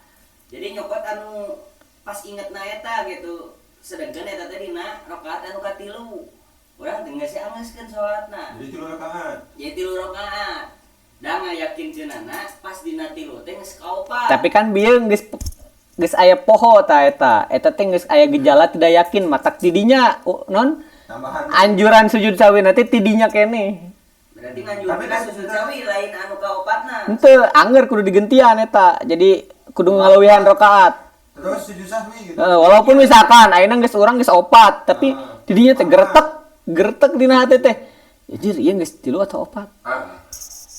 jadi nyokot anu pas ingetna eta gitu. Sedangkan eta teh dina rakaat anu katilu. Urang teh geus angeuskeun salatna. Jadi tilu rakaat. Jadi tilu rakaat. Da ngayakin ceunana pas dina tilu teh geus kaopat. Tapi kan bieu geus geus aya poho ta eta. Eta teh geus aya gejala tidak yakin matak tidinya non Tambahan. Anjuran sujud sahwi nanti tidinya kene. Berarti nganjurkeun sujud sahwi lain anu kaopatna. Henteu, angger kudu digentian eta. Jadi kudu ngaleuwihan rakaat. Terus sujud sahwi gitu. Walaupun misalkan ayeuna geus urang geus opat, tapi tidinya teh geretek, geretek dina hati teh. Anjir, ieu geus tilu atau opat.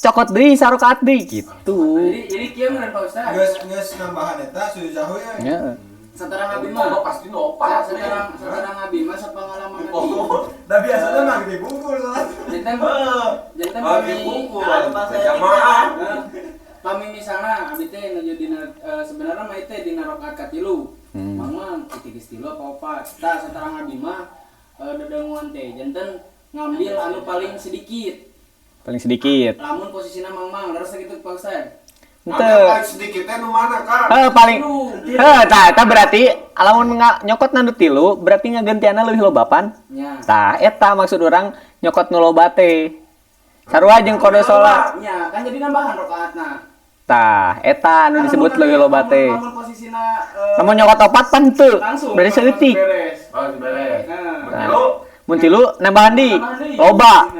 Cokot deui sarakaat deui gitu. Jadi kieu meureun Pak Ustaz. Geus nambahan eta sujud sahwi ya. Heeh. Setarang abi mah pasti opat. Setarang abi mah sapengalaman abi. Da biasanya mah gede bungkul salat. Janten janten kami bungkul. Jamaah. Kami misalna abi teh nuju dina sebenarnya mah teh dina rakaat katilu. Mang mah geus tilu apa opat. Tah satarang abi mah dedenguan teh janten Ngambil anu paling sedikit. Paling sedikit. Lamun posisinya mang-mang terus gitu Pak Ustaz. Henteu. Paling sedikitnya nu mana, Kang? Heuh paling. Heuh tah eta berarti lamun nyokot nu tilu berarti ngagentianna leuwih loba pan. Nya. Tah eta maksud urang nyokot nu loba teh. Sarua jeung kodo salat. Nya, kan jadi nambahan rakaatna. Tah eta anu disebut leuwih loba teh. Lamun posisina lamun nyokot opat pan teu. langsung Berarti saeutik. Beres. Oh, beres. Nah. Mun tilu nambahan di loba.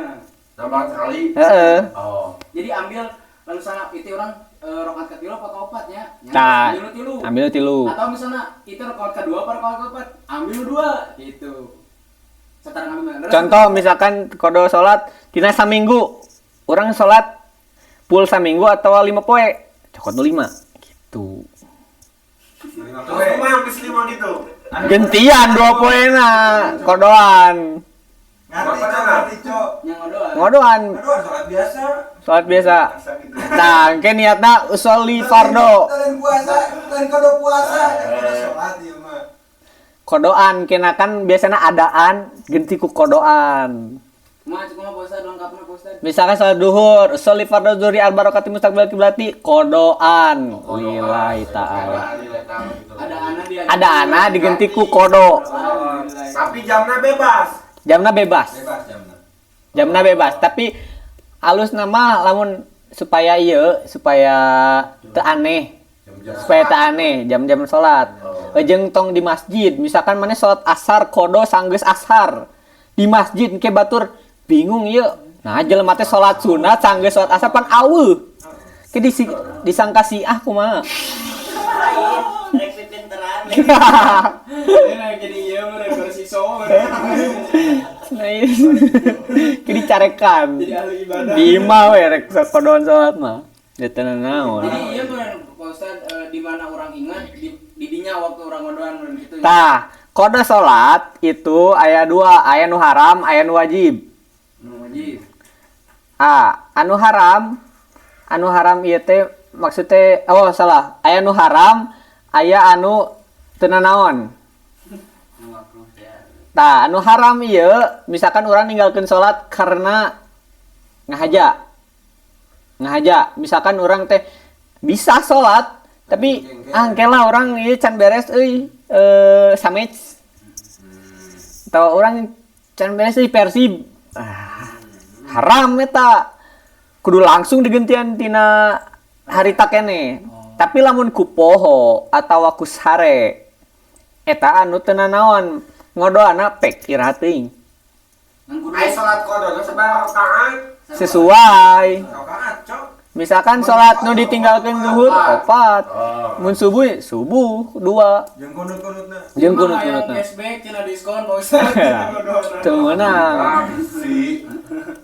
Nambahan sekali. Heeh. Oh. Jadi ambil lalu sana itu orang rakaat ketilu apa keopatnya? Tah, ambil tilu. Ambil tilu. Atau misalnya itu rakaat kedua apa rakaat keempat, ambil dua gitu. Setara ngambil. Contoh misalkan kodo salat tina saminggu, orang salat full saminggu atau 5 poe, cokot nu 5 gitu. Terus kumaha geus 5 gitu. Gentian 2 poena kodoan. Ngerti, Cok. Ngodoan. Ngodoan. Ngodoan salat biasa. Salat biasa. Nah, engke niatna usolli fardo. Lain puasa, lain kodo puasa, kodo salat ieu mah. Kodoan kena kan biasanya adaan genti ku kodoan. Kumaha kumaha puasa lengkapna puasa. Misalkan salat duhur, usolli fardo zuhri arba rakaat mustaqbil kiblati kodoan. Lillahi ta'ala. Ada ana dia. Ada ana digenti ku kodo. Tapi jamna bebas. Jamna bebas. Bebas jamna. Jamna bebas, tapi alus nama lamun supaya ieu supaya teu aneh. Supaya teu aneh jam-jam salat. Jeung tong di masjid, misalkan maneh salat asar kodo sanggeus asar. Di masjid engke batur bingung ieu. Nah, jelema teh salat sunat sanggeus salat asar pan aweuh. Ke disangka siah kumaha. Rek pipinteran. Ini jadi ieu meureun bersiso. Nah, ke dicarekan. Jadi ahli ibadah. Di imah we rek kodoan salat mah. Ya teu naon. Jadi ieu meureun Pak Ustaz di mana orang ingat di dinya waktu orang ngodoan meureun gitu. Tah, kodo salat itu aya dua, aya nu haram, aya nu wajib. Nu wajib. Ah, anu haram ieu teh maksudnya oh salah, aya nu haram, aya anu teu nanaon. Tah, anu haram ieu misalkan orang ninggalkeun salat karena ngahaja. Ngahaja, misalkan orang teh bisa salat tapi ah engke lah orang ieu can beres euy samec. Atau orang can beres euy Persib. Ah, haram eta. Kudu langsung digentian tina harita keneh. Tapi lamun ku poho atawa ku sare eta anu teu nanaon ngodoana pek iraha teuing. Ai salat kodona sabaraha rakaat? Sesuai. Rakaat, Cok. Misalkan salat nu ditinggalkeun zuhur opat. Mun subuh subuh 2. Jeung kunut-kunutna. Jeung kunut-kunutna. Cashback cenah diskon Pak Ustaz. Teu meunang. Si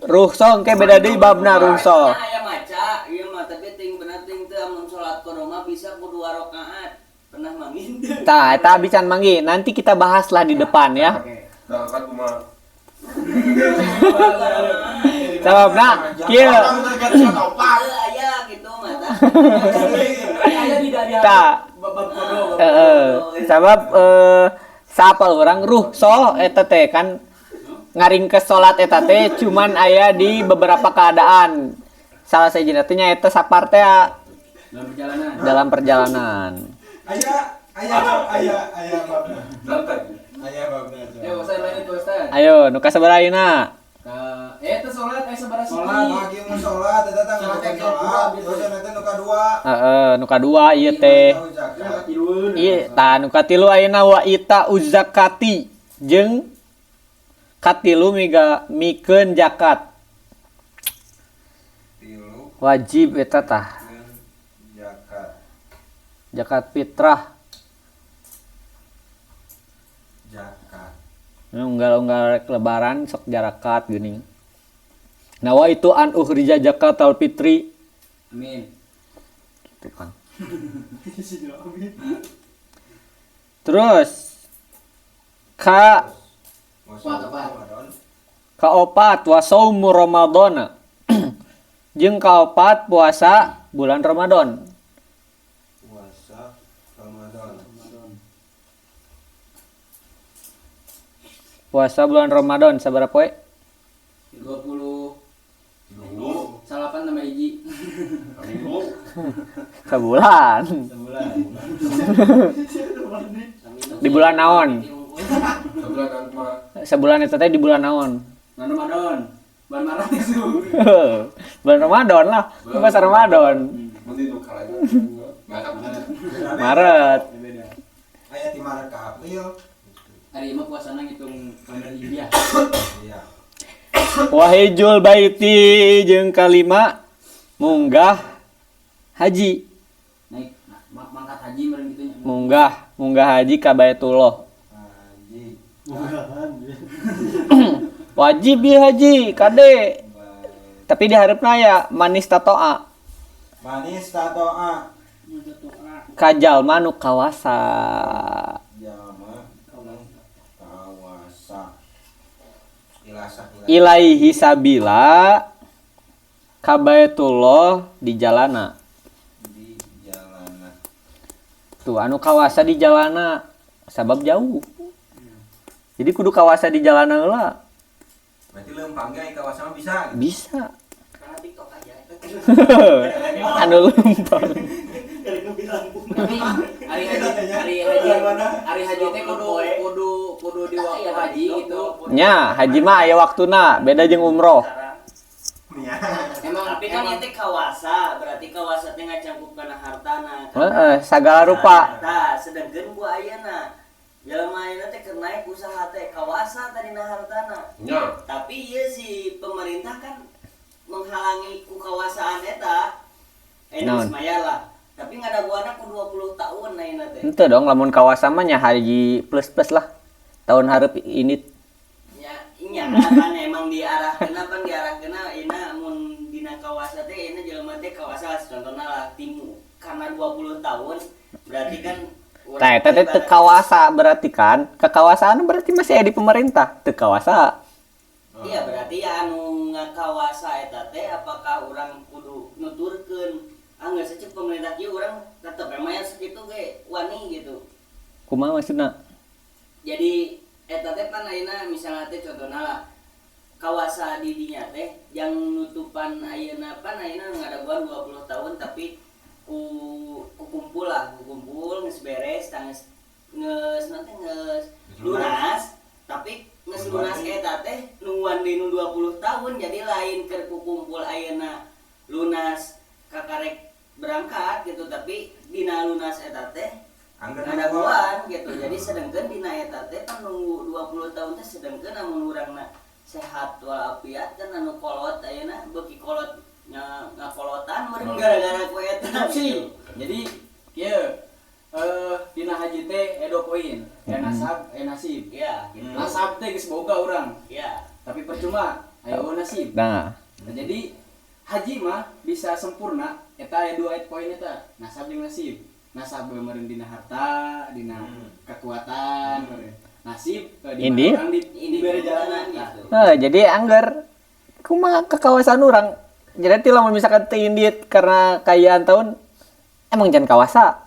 Ruhso engke beda deui babna ruhso. Aya maca ieu mah tapi ting bener ting teu amun salat kodo mah bisa ku 2 rakaat. Pernah manggih. Tah eta abi can manggih. Nanti kita bahas lah di depan ya. Rakaat kumaha? Sababna kieu. Aya kitu mah tah. Aya di Tah. bab kodo. Heeh. Sabab saapal urang ruhso eta teh kan ngaringkes salat eta teh cuman aya di beberapa keadaan. Salah sahijina teh nyaeta sapar teh dalam perjalanan. Dalam perjalanan. Aya aya babna. Aya babna. Ayo Ustaz lanjut Pak Ustaz. Ayo nu ka sabaraha ayeuna? Eta salat aya sabaraha siki? Salat lagi mun salat eta teh ngajakan salat. Terus eta nu kadua. Heeh, nu kadua ieu teh. Ieu tah nu katilu ayeuna wa ita uzakati jeung katilu miga mikeun zakat. Tilu wajib eta tah. Zakat. Zakat fitrah. Zakat. Unggal-unggal rek lebaran sok jarakat geuning. Nawa itu an ukhrija zakatal fitri. Amin. Gitu kan. Terus ka kaopat wa saumu Ramadhana. Jeung kaopat puasa bulan Ramadan. Puasa Ramadan. Puasa bulan Ramadan sabaraha poe? 20 salapan tambah hiji. Minggu. Sebulan. Sebulan. Di bulan naon? Sebulan mah. Sebulan eta teh di bulan naon? Bulan Ramadan. Bulan Maret itu. Bulan Ramadan lah. Pas Ramadan. Maret. Aya di Maret ka April. Ari mah puasana ngitung kalender Hijriah. Iya. Wahijul baiti jeung kalima munggah haji. Naik mangkat haji meureun kitu nya. Munggah haji ka Baitullah. Haji. Wajib ieu haji kade. Tapi diharepna ya manis tatoa. Manis tatoa. Ka jalma nu kawasa. Jalma kawasa. Ilaihi sabila ka Baitullah di jalana. Di jalana. Tuh anu kawasa di jalana sabab jauh. Jadi kudu kawasa di jalana heula. Berarti leumpang ge kawasa mah bisa gitu. Bisa. Karena TikTok aja. Anu leumpang. Tapi ari haji teh kudu di waktu haji gitu. Nya, haji mah aya waktuna, beda jeung umroh. Emang tapi kan ieu teh kawasa, berarti kawasa teh ngacangkup kana hartana. Heeh, sagala rupa. Tah, sedengkeun ku ayeuna. Jelema ayeuna teh keur naik usaha teh kawasa tadina hartana. Nya. Tapi ieu si pemerintah kan menghalangi ku kawasaan eta. Geus mayar lah. Tapi ngadaguana ku 20 tahun ayeuna teh. Henteu dong, lamun kawasa mah nya haji plus-plus lah. Tahun hareup ini nya nya kan emang diarahkeun pan diarahkeun ayeuna mun dina kawasa teh ayeuna jelema teh kawasa contohna lah timu karena 20 tahun berarti kan tah eta teh teu kawasa berarti kan kekawasaan berarti masih aya di pemerintah teu kawasa. Iya berarti ya anu ngakawasa eta teh apakah urang kudu nuturkeun ah geus cek pemerintah kieu urang tetep mayar sakitu ge wani gitu. Kumaha maksudna? Jadi eta teh pan ayeuna misalna teh contohna lah kawasa di dinya teh yang nutupan ayeuna pan ayeuna ngadaguan 20 tahun tapi ku kumpul lah, kumpul geus beres tangis geus nanti geus lunas tapi geus lunas eta teh nungguan di nu 20 tahun jadi lain keur kukumpul ayeuna lunas kakarek berangkat gitu tapi dina lunas eta teh ngadaguan gitu. Jadi sedengkeun dina eta teh kan nunggu 20 tahun teh sedengkeun amun urangna sehat walafiat kan anu kolot ayeuna beuki kolot ngakolotan meureun gara-gara ku eta sih. Jadi kieu dina haji teh edo poin, nasab, nasib. Ya, gitu. Nasab teh geus boga urang. Ya. Tapi percuma ayo nasib. Nah, jadi haji mah bisa sempurna eta aya dua poin eta, nasab jeung nasib. Nasab meureun dina harta, dina kekuatan, nasib di mana urang dibere jalanan gitu. Heuh, jadi angger kumaha ka kawasan urang. Jadi lamun misalkan teu indit karena kayaan tahun emang jangan kawasa.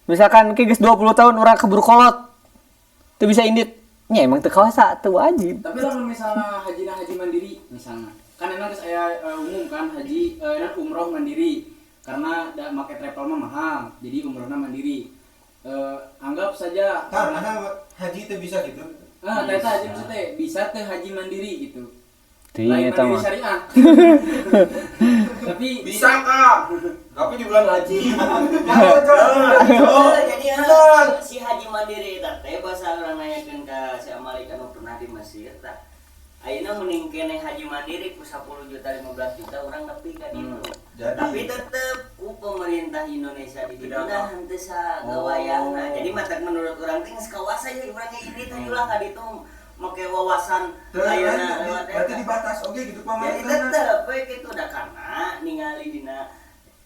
Misalkan ke geus 20 tahun urang keburu kolot. Teu bisa indit. Nya emang teu kawasa, teu wajib. Tapi lamun misalnya hajina haji mandiri misalnya. Kan emang geus aya umum kan haji umroh mandiri. Karena da make travel mah mahal, jadi umrohna mandiri. Anggap saja karena haji teu bisa gitu. Ah, eta haji maksudnya bisa teu haji mandiri gitu. Lain mandiri syariah. Tapi bisa kak, tapi di bulan haji. Jadi si haji mandiri eta teh bahasa urang nanyakeun ka si Amalik anu pernah di Mesir tah. Ayeuna mending keneh haji mandiri ku 10 juta 15 juta urang nepi ka ditu. Tapi tetep ku pemerintah Indonesia di ditu nah henteu sagawayahna. Jadi matak menurut urang teh geus kawasa ieu urang ge ini teh ulah ka ditu make wawasan ayeuna berarti dibatas oge gitu pemerintah. Jadi tetep we kitu da karena ningali dina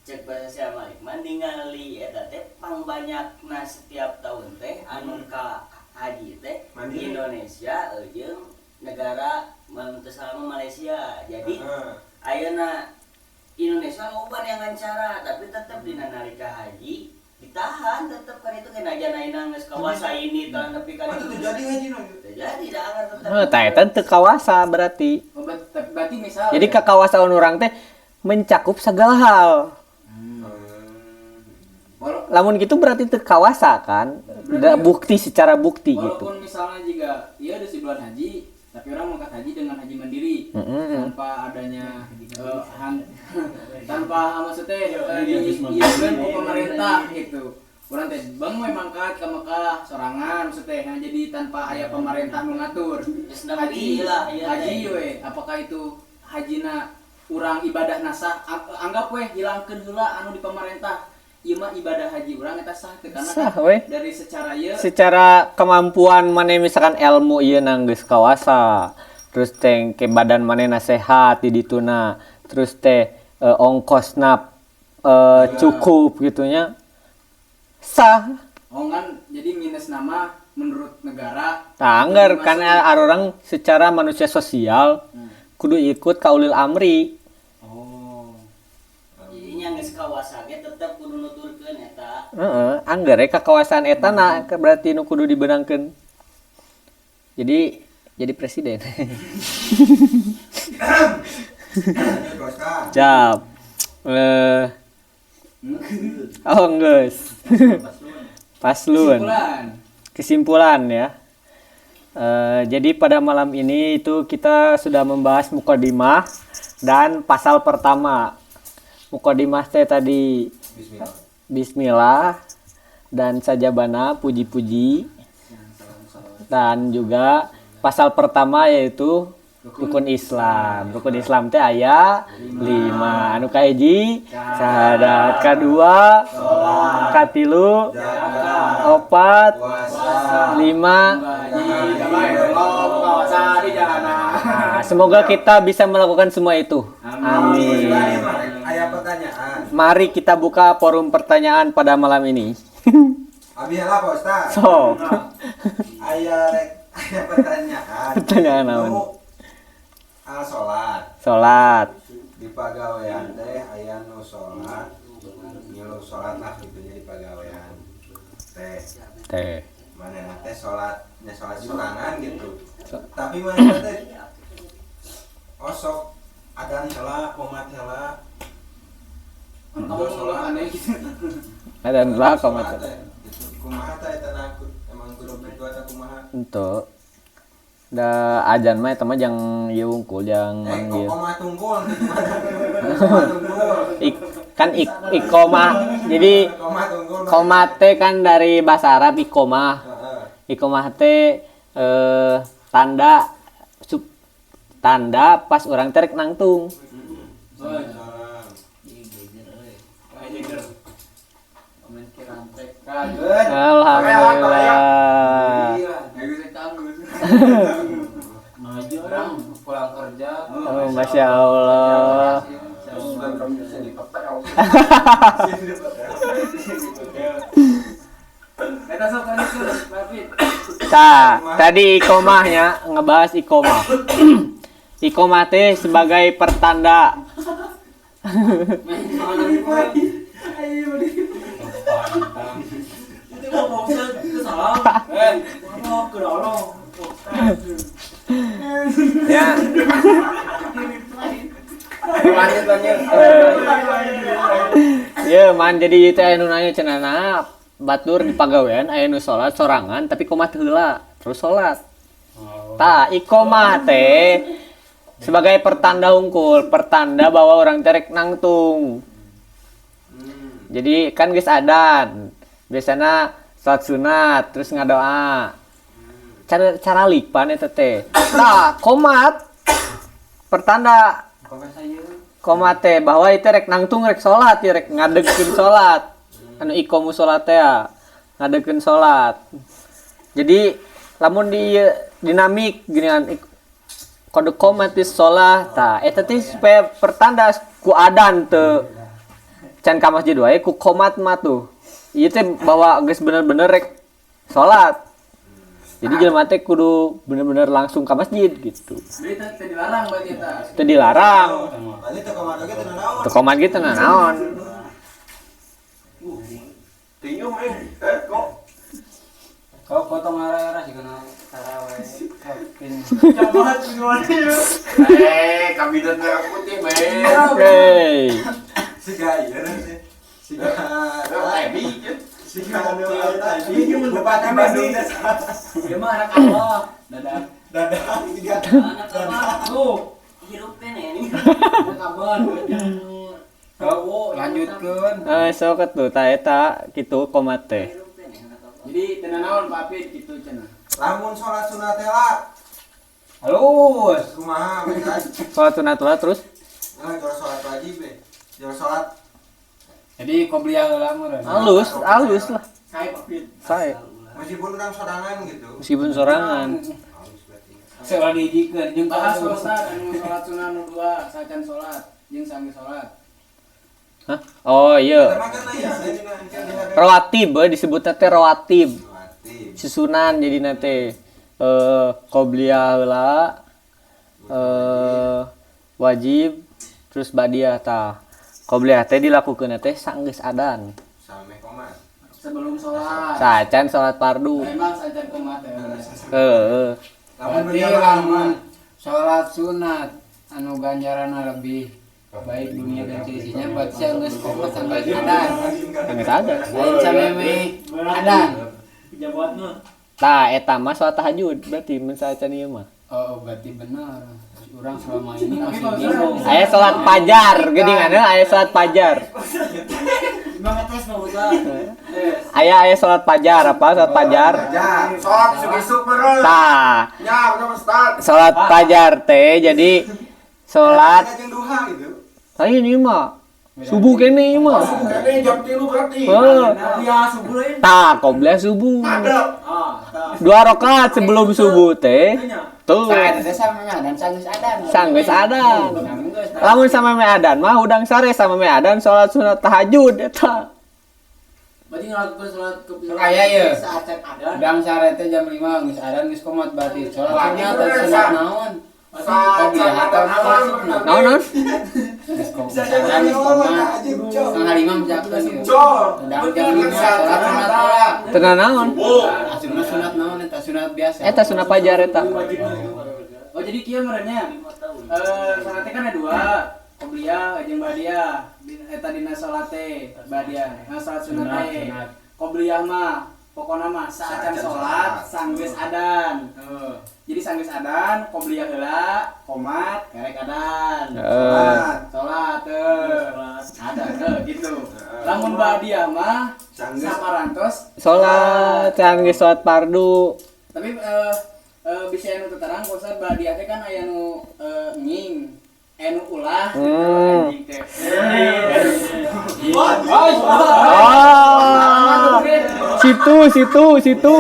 cek bahasa si Malik mah ningali eta teh pangbanyakna setiap tahun teh anu ka haji teh Indonesia jeung negara sama Malaysia. Jadi ayeuna Indonesia loba neangan cara tapi tetep dina nalika haji ditahan tetep kan itu kena aja ayeuna geus kawasa ini tahun nepi ka itu jadi haji nu jadi da anger tetep. Heuh, tah eta teu kawasa berarti. Obat Berarti misal Jadi kakawasaan urang teh mencakup segala hal. Lamun gitu berarti teu kawasa kan? Da, bukti secara bukti gitu. Walaupun misalnya jika iya ada si bulan haji, tapi orang mangkat haji dengan haji mandiri tanpa adanya tanpa maksudnya diizinkan ku pemerintah gitu. Urang teh bang we mangkat ke Mekah sorangan maksudnya nah, jadi tanpa aya pemerintah nu ngatur. Haji lah, iya, haji we apakah itu hajina urang ibadah nasah anggap we hilangkeun heula anu di pemerintah. Ieu mah ibadah haji urang eta sah teu karena Sah we. dari secara ieu Secara kemampuan maneh misalkan ilmu ieu nang geus kawasa. Terus teh ke badan maneh sehat di dituna. Terus teh ongkosna cukup gitunya. Sah. Oh kan jadi minus nama menurut negara. Tah anggar kan arurang secara manusia sosial kudu ikut ka ulil amri. Oh. Jadinya geus kawasa ge tetep kudu nuturkeun eta. Heeh, anggar ka kawasan eta na berarti nu kudu dibenangkeun. Jadi presiden. Cap. Oh geus. Paslon. Kesimpulan ya. Jadi pada malam ini itu kita sudah membahas mukadimah dan pasal pertama. Mukadimah teh tadi Bismillah. Bismillah dan sajabana puji-puji. Dan juga pasal pertama yaitu rukun Islam. Rukun Islam teh aya 5. Anu kahiji syahadat, kadua salat, katilu opat, lima. Nah, semoga kita bisa melakukan semua itu. Amin. Mari kita buka forum pertanyaan pada malam ini. Abi lah Pak Ustaz. So. Aya pertanyaan. Pertanyaan naon? Salat. Salat. Di pagawean teh aya nu salat, ngilu salat lah gitu nya di pagawean. Teh. Teh. Manehna teh salatnya salat sorangan gitu. Tapi manehna teh osok adan heula, qomat heula. Kamu salat aneh gitu. Adan heula qomat. Kumaha teh eta emang kudu berdoa teh kumaha? Henteu. Da ajan mah eta mah jang ieu wungkul jang manggil. Qomat tunggul Kan iqomah. Jadi qomat teh kan dari bahasa Arab iqomah. Iqomah teh tanda tanda pas urang teh rek nangtung. Alhamdulillah. Orang pulang kerja. Oh, Masya Allah. Nah, tadi iqomahnya ngebahas iqomah. Iqomah teh sebagai pertanda. Ya. Lanjut. Ya, man jadi teh anu nanya cenah batur di pagawean aya nu salat sorangan tapi komat heula terus salat. Tah, iqomah teh sebagai pertanda hungkul, pertanda bahwa orang teh rek nangtung. Jadi kan geus adan. Biasana salat sunat terus ngadoa. Cara lipan eta teh. Tah, komat pertanda komat teh bahwa itu rek nangtung rek salat, ya rek ngadegkeun salat. Anu iqomu salat teh ngadegkeun salat. Jadi lamun di dinamik ginian kode komatis salat tah eta teh supaya pertanda ku adan teu can ka masjid wae ku komat mah tuh. Ieu teh bahwa geus bener-bener rek salat. Jadi jelema teh kudu bener-bener langsung ke masjid gitu. Jadi teu dilarang berarti eta. Teu dilarang. Berarti teu komat oge teu naon. Teu komat ge teu naon. Tinju kok. Kau potong arah-arah sih kana taraweh. Coba gimana ya? Kabinet merah putih, men. Hey. Siga ieu sih. Siga Tebi. Siga anu tadi Bupati Bandung teh. Dia mah anak Allah. Dadah. Dadah siga. Anak apa? Tuh, hirup keneh ini. Anak abon. Lanjutkeun. Sok atuh tah eta kitu komat teh. Jadi teu naon Pak Apit kitu cenah. Lamun salat sunat teh lah. Halus. Kumaha kan? Salat sunat lah terus. Nah, jual salat wajib be. Jual salat. Jadi qobliyah heula meureun. Halus, halus lah. Sae Pak Apit. Sae. Meskipun urang sorangan gitu. Meskipun sorangan. Halus berarti. Salah dihijikeun jeung Bahas Ustaz anu salat sunah nu dua, sacan salat jeung sanggeus salat. Hah? Oh iya. Rawatib disebutnya teh rawatib. Susunan jadi nate qobliyah heula wajib terus badiah tah. Qobliyah teh dilakukeun teh sanggeus adan. Sameh komat. Sebelum salat. Sacan salat fardu. Memang sacan komat ya. Heeh. Berarti lamun salat sunat anu ganjaranna lebih baik dunia dan seisinya berarti geus komat sampai adan. Geus adan. Lain sameme adan. Tah eta mah salat tahajud berarti mun sacan ieu mah. Oh, berarti benar. Urang selama ini masih bingung. Aya salat fajar geuningan aya salat fajar. Aya salat fajar apa salat fajar? Salat isuk-isuk meureun. Tah. Ya, udah Ustaz. Salat fajar teh jadi salat jeung duha gitu. Lain ieu mah. Subuh kene ieu mah. Subuh kene jam 3 berarti. Heeh. Subuh lain. Tah, qobliyah subuh. Ah, tah. 2 rakaat sebelum subuh teh. Tuh. Tah eta sameme adan sanggeus adan. Sanggeus adan. Lamun sameme adan mah hudang sare sameme adan salat sunat tahajud eta. Berarti ngelakukan salat kepilih. Aya ye. Saacan adan. Hudang sare teh jam 5 geus adan geus komat berarti. Salat sunat sunat naon? Qobliyah atau naon? Naon naon? Geus komat. Geus komat. 4:30 misalkan ieu. Hudang jam 5 salat sunat heula. Teu naon? Sunat sunat naon eta sunat biasa. Eta sunat fajar eta. Oh jadi kieu meureunnya. Salatnya kan ada dua. Qobliyah jeung badiah. Eta dina salat teh badiah. Nah salat sunat teh. Qobliyah mah pokona mah saacan salat sanggeus adan. Jadi sanggeus adan qobliyah heula, qomat, kerek adan. Salat. Salat adan gitu. Lamun badiah mah saparantos salat, sanggeus salat fardu. Tapi bisa anu terang Ustaz badiah teh kan aya nu nging, anu ulah gitu anjing teh. Oh. Situ.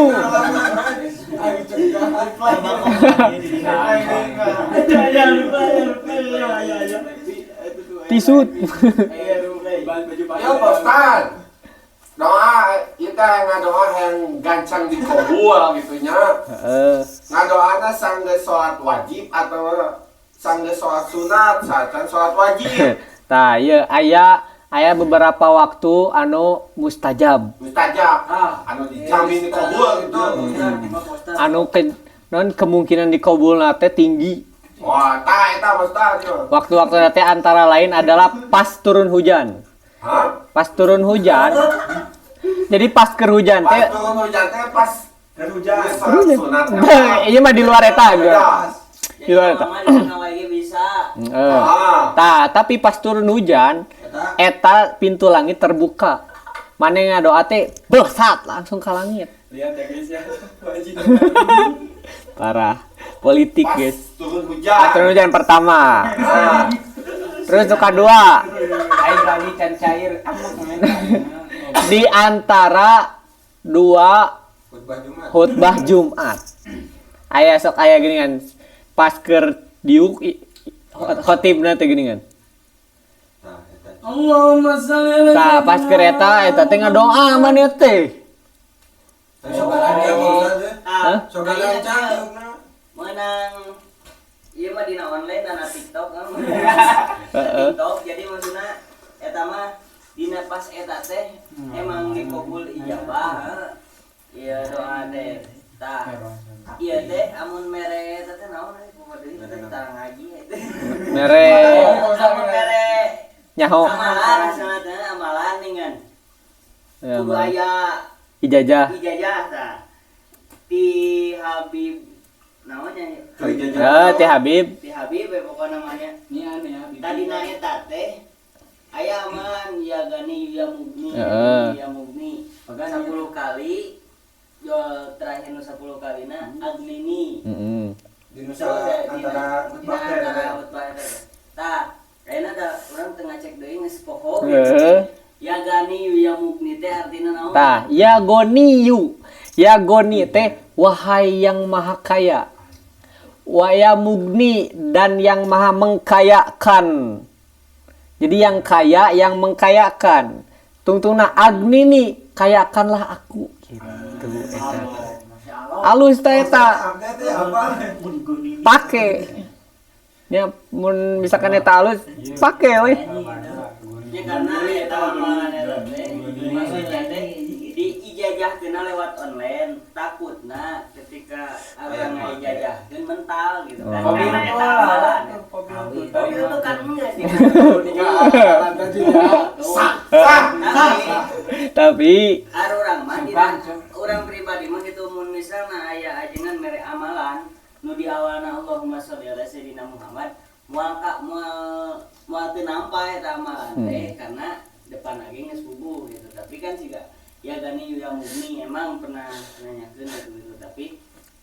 Tisut. Ya Pak Ustaz. Doa kita ngadoa yang gancang dikabul gitu nya. Heeh. Ngadoana sanggeus salat wajib atau sanggeus salat sunat, sacan salat wajib. Tah ieu aya beberapa waktu anu mustajab. Mustajab. Anu dijamin dikabul gitu. Anu non kemungkinan dikabulna teh tinggi. Wah, tah eta Ustaz. Waktu-waktu teh antara lain adalah pas turun hujan. Hah? Pas turun hujan. Jadi pas keur hujan teh. Pas turun hujan teh pas keur hujan. Sunat. Ieu mah di luar eta ge. Di luar eta. Bisa. Tah, tapi pas turun hujan eta pintu langit terbuka. Mane ngadoa teh besat langsung ke langit. Lihat ya guys ya. Parah. Politik pas guys. Turun hujan. Pas turun hujan pertama. Nah. Terus nu kadua. Air lagi can cair amuk. Di antara dua khutbah Jumat. Aya sok aya geuningan pas keur diuk khotibna teh geuningan. Allahumma shalli ala. Tah pas keur eta eta teh ngadoa maneh teh. Hah? Menang ieu mah dina online dina TikTok kan. TikTok jadi maksudna eta mah dina pas eta teh emang dikabul ijabah. Ieu doa teh. Tah. Iya teh amun mere eta teh naon euy kumaha deui teh tara ngaji teh. Mere amun mere nyaho. Amalan sanatna amalan dengan kudu aya ijazah. Ijazah tah. Ti Habib namanya ya Ti Habib. Ti Habib we pokona namanya. Ini aneh ya. Tadina eta teh aya amalan ya gani ya mugni. Ya mugni. 10 kali jual terakhir nu 10 kalina agnini. Heeh. Dina antara khutbah teh. Tah, ayeuna da urang teu ngacek deui geus poho. Ya gani ya mugni teh artina naon? Tah, ya goniyu. Ya goni teh wahai yang maha kaya. Wa ya mugni dan yang maha mengkayakan. Jadi yang kaya yang mengkayakan. Tungtungna agnini kayakanlah aku gitu eta. Alus teh eta. Pake. Nya mun misalkan eta alus pake we. Ya karena eta amalan eta teh maksudnya teh diijazahkeun lewat online takutna ketika urang ngaijazahkeun mental gitu kan. Karena eta amalan. Mobil itu kan enggak sih. Tapi urang mah urang pribadi mah gitu mun misalna aya ajengan mere amalan nu di awalna Allahumma sholli ala sayyidina Muhammad moal ka moal teu nampa eta amalan teh karena depan lagi geus bubuh gitu. Tapi kan siga ya gani ya mugni emang pernah nanyakeun gitu tapi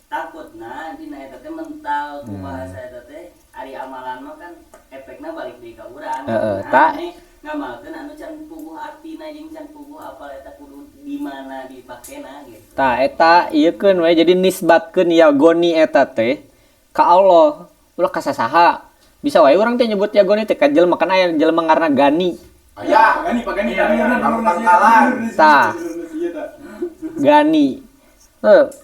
takutna dina eta teh mental ku bahasa eta teh ari amalan mah kan efekna balik deui ka urang. Heeh, ngamalkeun anu can puguh artina jeung can puguh apal eta kudu di mana dipakena gitu. Tah eta ieu keun we jadi nisbatkeun ya goni eta teh ka Allah ulah ka sasaha. Bisa wae urang teh nyebut ya goni teh ka jelema kan aya jelema ngaranna Gani. Aya, Gani Pak Gani. Tah. Gani.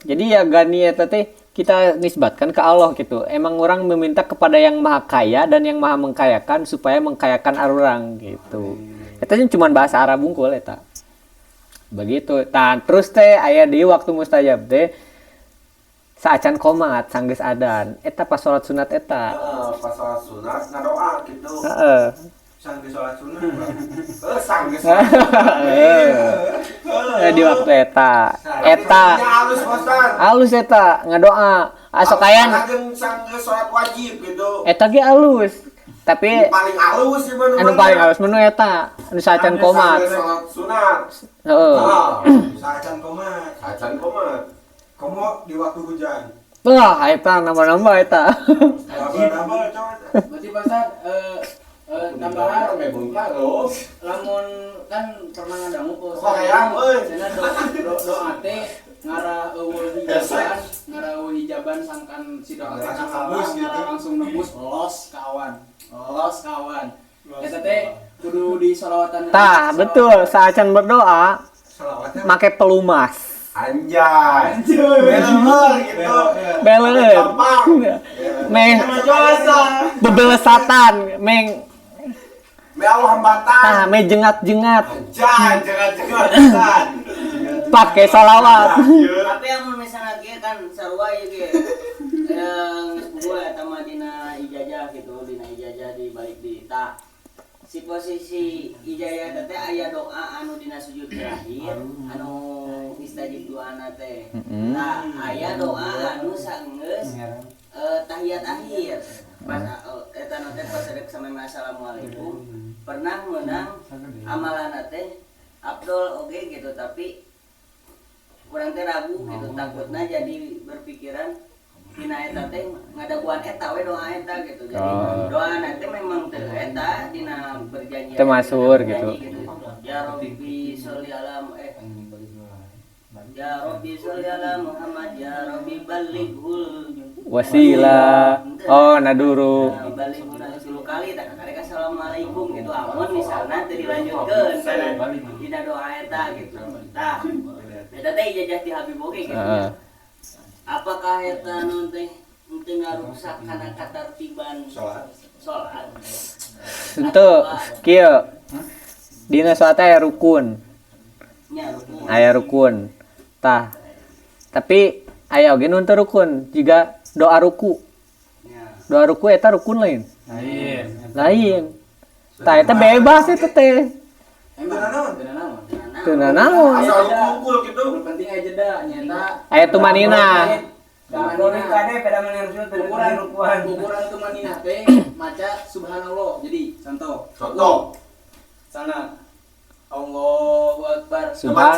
Jadi ya gani eta teh kita nisbatkan ke Allah gitu. Emang orang meminta kepada yang maha kaya dan yang maha mengkayakan supaya mengkayakan arurang gitu. Eta cuma bahasa Arab bungkul eta. Begitu. Tah terus teh aya di waktu mustajab teh saacan komat sanggeus adan. Eta pas salat sunat eta. Heeh, pas salat sunat ngadoa gitu. Heeh. Sanggeus salat sunat. Heeh, sanggeus. Di waktu eta. Eta alus Ustaz. Alus eta ngadoa. Asok ayan sanggeus salat wajib gitu. Eta ge alus. Tapi paling alus sih menu. Anu paling alus menu eta, anu saacan komat. Sanggeus salat sunat. Heeh. Saacan komat. Saacan komat. Komo di waktu hujan. Wah, eta nambah-nambah eta. Nambah-nambah coy. Berarti Pak tambahan lamun kan pernah ngadangu kok cenah doa teh ngarah eueuh hijaban sangkan si doa teh nembus gitu langsung nembus los kawan eta teh kudu di sholawatan. Tah betul saacan berdoa make pelumas. Anjay. Beleher gitu. Beleher. Meh bebelesatan meng me Allah hambatan. Ah, me jengat-jengat. Anjay, jengat-jengat. Pakai sholawat. Tapi amun misalna kieu kan sarua ieu ge. Geus bubuh eta mah dina ijazah gitu, dina ijazah di balik di tah. Si posisi ijazah teh aya doa anu dina sujud terakhir anu istajib doana teh. Tah aya doa anu saenggeus tahiyat akhir. Pas eta nu teh pas rek sampe assalamualaikum pernah meunang amalanna teh abdol oge gitu tapi urang teh ragu gitu takutna jadi berpikiran dina eta teh ngadaguan eta we doa eta gitu. Jadi doa teh memang teu eta dina berjanji teh masyhur gitu. Ya Rabbi sholli ala Ya Rabbi sholli ala Muhammad ya Rabbi balighul wasilah. Oh naduru. Balighul 10 kali tak karek assalamualaikum gitu amun misalna teu dilanjutkeun kana dina doa eta gitu. Tah eta teh ijazah ti Habib oge gitu. Apakah eta nu teh teu ngarusak kana katartiban salat? Henteu kieu. Dina salat aya rukun. Aya rukun. Tah. Tapi Aya oge nu teu rukun, jiga doa ruku. Doa ruku eta rukun lain. Lain. Tah eta bebas eta teh. Teu nanaon. Asal kumpul gitu. Penting aya jeda nyata. Aya tumanina. Ukuran tumanina teh maca subhanallah. Jadi contoh. Contoh. Sana Allahu Akbar. Subhan.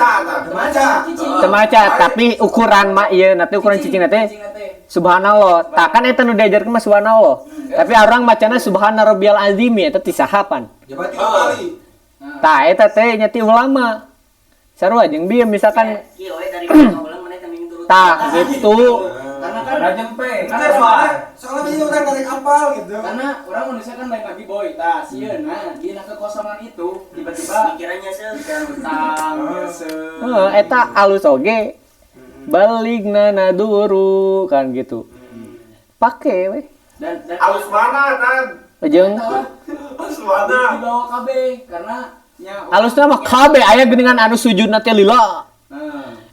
Temaca tapi ukuran mah ieu nanti ukuran cicing teh subhanallah. Tah kan eta nu diajarkeun mah subhanallah. Tapi orang macana subhana rabbiyal azim eta ti sahapan. Tah eta teh nya ti ulama. Sarua jeung bieu misalkan kieu we dari ulang maneh teh turut. Tah gitu. Karena kan jempe. Soalnya dia udah karek apal gitu. Karena orang manusia kan lain lagi boy. Tah sieun nah dina kekosongan itu tiba-tiba pikirannya seuh, pikiran utang seuh. Heeh, eta alus oge. Baligna naduru kan gitu. Pake we. Dan alus mana tan? Jeung alus mana? Dibawa kabeh karena nya alusna mah kabeh aya geuningan anu sujudna teh lila.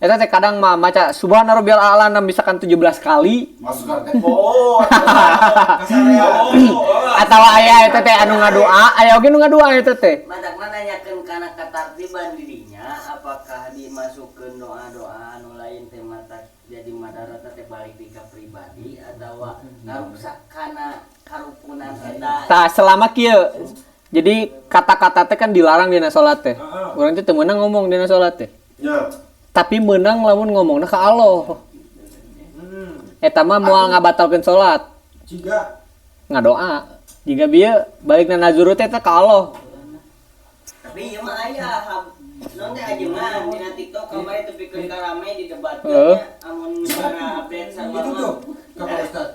Eta teh kadang mah maca subhana rabbiyal a'la misalkan 17 kali. Masukan teh poho. Atawa aya eta teh anu ngadoa, aya oge nu ngadoa eta teh. Matak nanyakeun kana katartiban dirinya apakah dimasukkeun doa-doa anu lain teh mata jadi madarat teh balik ka pribadi atawa ngarusak kana karukunan eta. Tah selama kieu. Jadi kata-kata teh kan dilarang dina salat teh. Urang teh teu meunang ngomong dina salat teh. Nya. Tapi menang lamun ngomongna ka Allah. Eta mah moal ngabatalkeun salat. Jiga ngadoa. Jiga bieu balikna nazuru teh ka Allah. Tapi ieu mah aya non teh ajengan dina TikTok kamari tepikeun ka rame didebatkeun nya amun misalna update sarua itu tuh ka Pak Ustad.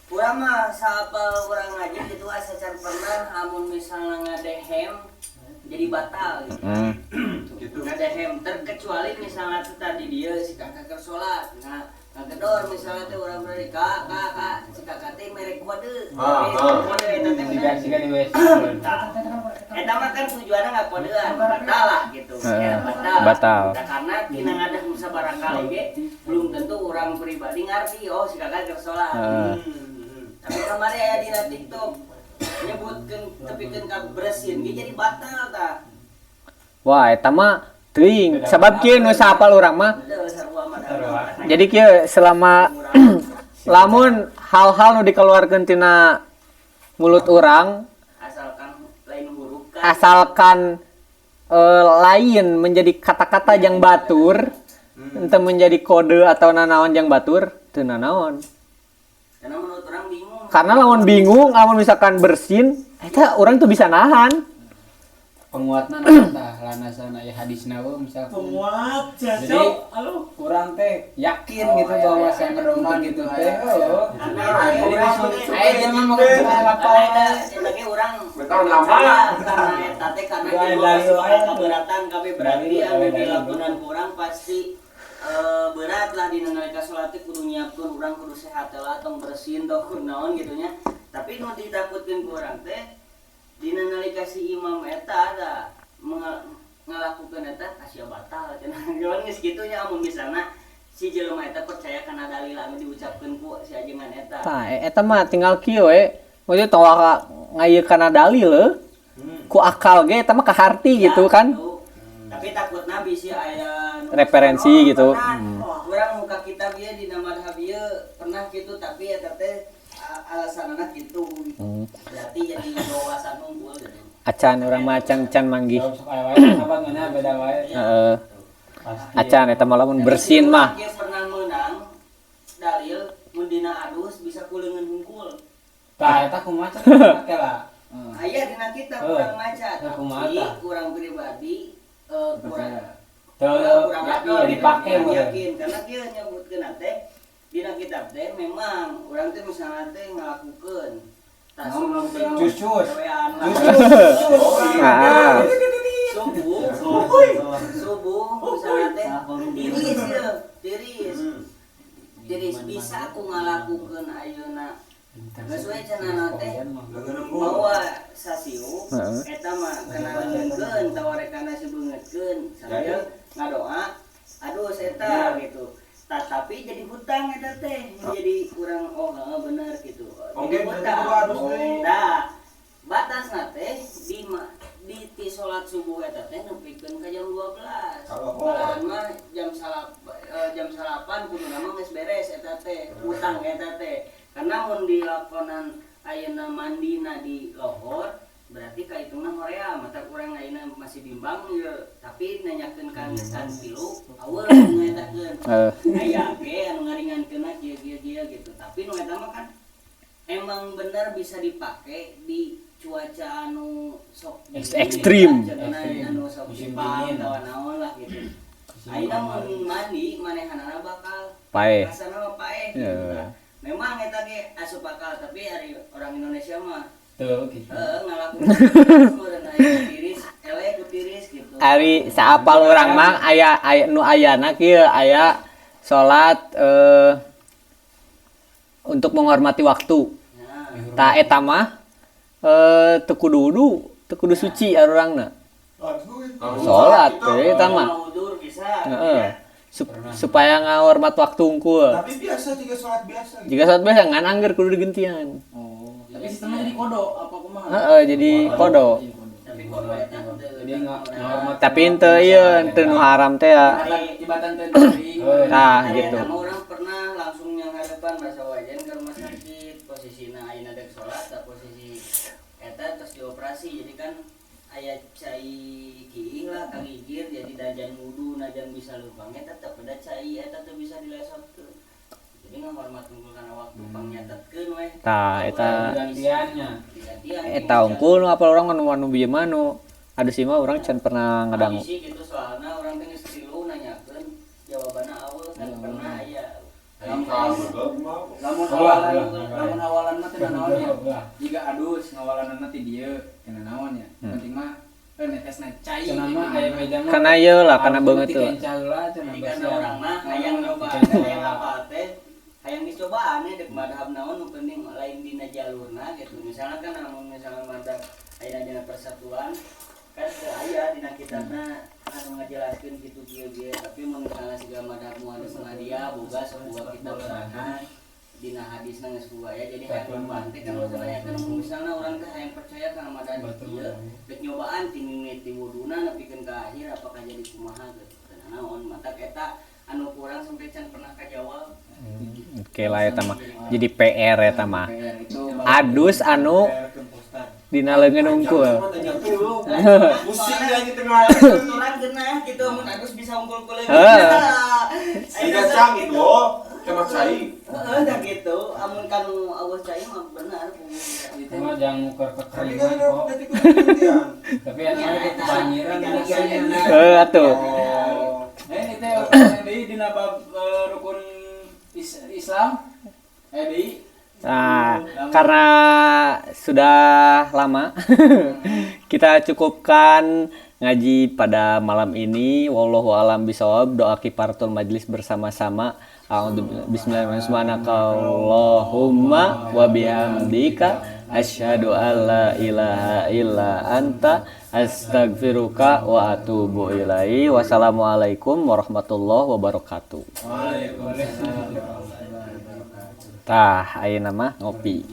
Urang mah saapal urang ngaji kitu asa can pernah amun misalna ngadehem jadi batal gitu. Gitu. Ngadehem terkecuali misalnya tuh tadi dia si kakak keur salat. Nah, ngagedor misalnya teh urang beri kak kak kak si kakak teh mere kode. Kode eta teh siga di WC. Eta mah kan tujuanna ngakodean, batal lah gitu. Ya, batal. Batal. Nah, karena tina ngadeh sabaraha kali ge belum tentu orang pribadi ngarti oh si kakak keur salat. Tapi kamari aya dina TikTok nyebutkeun tepikeun ka bersin ge jadi batal tah. Wah, eta mah teuing. Sabab kieu nu saapal urang mah. Jadi kieu selama lamun hal-hal nu dikeluarkeun tina mulut urang asalkan lain huruf kan. Asalkan lain menjadi kata-kata yang batur, ente menjadi kode atau nanaon yang batur, teu nanaon. Karena menurut orang bingung. Karena lamun bingung, lamun misalkan bersin, eta orang tuh bisa nahan. Penguatna tah lanasana aya hadisna we misalkan. Penguat jadi urang teh yakin gitu bahwa saya untuk gitu teh. Aya jelema mah kudu hafal. Eta ge urang lama karena eta teh karena keberatan kabeh berarti anu dilakukan urang pasti berat lah dina nalika salat teh kudu nyiapkeun urang kudu sehat lah tong bersin tong kunaon gitu nya. Tapi nu ditakutkeun ku urang teh dina nalika si imam eta ada ngalakukeun eta sia batal cenah. Geus geus kitu nya amun misalna si jelema eta percaya kana dalil anu diucapkeun ku si ajengan eta. Tah eta mah tinggal kieu we. Maksudnya tong ngayeun kana dalil leuh. Ku akal ge eta mah kaharti gitu kan. Tapi takutna bisi aya referensi gitu. Urang muka kitab ieu dina madhab ieu pernah kitu tapi eta teh alasanana kitu. Berarti jadi wawasan unggul gitu. Acan urang mah acan can manggih. Heeh. Acan eta mah lamun bersin mah. Ieu pernah meunang dalil mun dina adus bisa ku leungeun hungkul. Tah eta kumaha teh lah. Aya dina kitab urang maca tapi kurang pribadi kurang kurang dipake yakin karena kieu nyebutkeun teh dina kitab teh memang urang teh misalna teh ngalakukeun cucus subuh misalna teh tiris ieu tiris bisa aku ngalakukeun ayeuna geus we cenah teh mawa sasiu eta mah kana leungeunkeun tawarekana sibeungeutkeun sambil ngadoa aduh eta gitu. Tetapi jadi hutang eta teh jadi urang oh heeh bener gitu. Oke, berarti kudu adus deui. Tah, batasna teh di ti salat subuh eta teh nepikeun ka jam 12. Malahan mah jam 8 kuduna mah geus beres eta teh, hutang eta teh. Karena mun dilakonan ayeuna mandina di lohor berarti kaitungna horea mata kurang ayeuna masih bimbang ieu tapi nanyakeun ka geus tilu eueuh nu ngetakeun. Aya ge anu ngaringankeunna kieu-kieu gitu. Tapi nu eta mah kan emang bener bisa dipake di cuaca anu sok ekstrim anu sok dingin atawa naon lah gitu. Ayeuna mun mandi manehanana bakal paeh. Rasana mah paeh gitu. Memang eta ge asup akal tapi ari orang Indonesia mah teu gitu. Heeh, ngalakukeun tiris, eleh ku tiris gitu. Ari saapal urang mah aya nu ayana kieu aya salat untuk menghormati waktu. Tah eta mah teu kudu wudu, teu kudu suci arurangna. Salat eta mah. Heeh. Supaya ngahormat waktu unggul. Tapi biasa jika salat biasa. Jika salat biasa ngan angger kudu digentian. Oh, tapi sistemnya jadi kodo apa kumaha? Heeh, jadi kodo. Tapi kodo eta jadi ngahormat. Tapi henteu ieu henteu nu haram teh ya. Tibatan teh teuing. Tah gitu. Urang pernah langsung nyangharepan basa wajan ke rumah sakit, posisina ayeuna dek salat tah posisi eta terus dioperasi jadi kan aya cai kiih lah kagigir jadi dajan wudu najan bisa lubangnya tetep ada cai eta teu bisa dilesotkeun. Jadi ngahormat unggul kana waktu pangnyatetkeun we. Tah eta gantiannya. Eta unggul nu apal urang anu bieu mah nu adu sih mah urang can pernah ngadangu. Sih gitu soalna urang teh geus tilu nanyakeun jawabanna eueuh kan pernah aya. Lamun awalan mah teu naon nya. Jika adus ngawalanna ti dieu teu naon nya. Penting mah netesna cai. Cenah mah aya meja mah. Kana ieu lah kana beungeut tuh. Jadi kana urang mah hayang nyoba hayang apal teh hayang dicobaan dek madhab naon nu penting lain dina jalurna gitu. Misalnya kan lamun misalnya madhab aya dina persatuan kan teu aya dina kitabna anu ngajelaskeun kitu kieu-kieu tapi mun misalnya siga madhab Muhammadiyah boga sebuah kitab sorangan dina hadisna geus boga ya jadi hayang nyobaan teh kan urang tanyakeun misalna urang teh hayang percaya kana madhab ieu dek nyobaan ti mimiti wuduna nepikeun ka akhir apakah jadi kumaha gitu kana naon matak eta anu kurang sampai can pernah kajawab. Oke lah eta mah jadi PR eta mah adus anu dina leungeun unggul. Pusing lagi tengah. Urang geunah kitu mun adus bisa unggul ku leuwih. Siga cang itu kena cai. Heeh da kitu amun kanu eueuh cai mah bener. Itu mah jangan ngukur kekeringan kok. Tapi anu kebanjiran. Heuh atuh. Itu deui dina bab rukun Islam. Deui. Nah, karena sudah lama kita cukupkan ngaji pada malam ini. Wallahu alam bisawab. Doa kifaratul majlis bersama-sama. Bismillahirrahmanirrahim. Allahumma wa bihamdika asyhadu alla ilaha illa anta astaghfiruka wa atubu ilaih. Wassalamualaikum warahmatullahi wabarakatuh. Waalaikumsalam. Tah, ayeuna mah ngopi.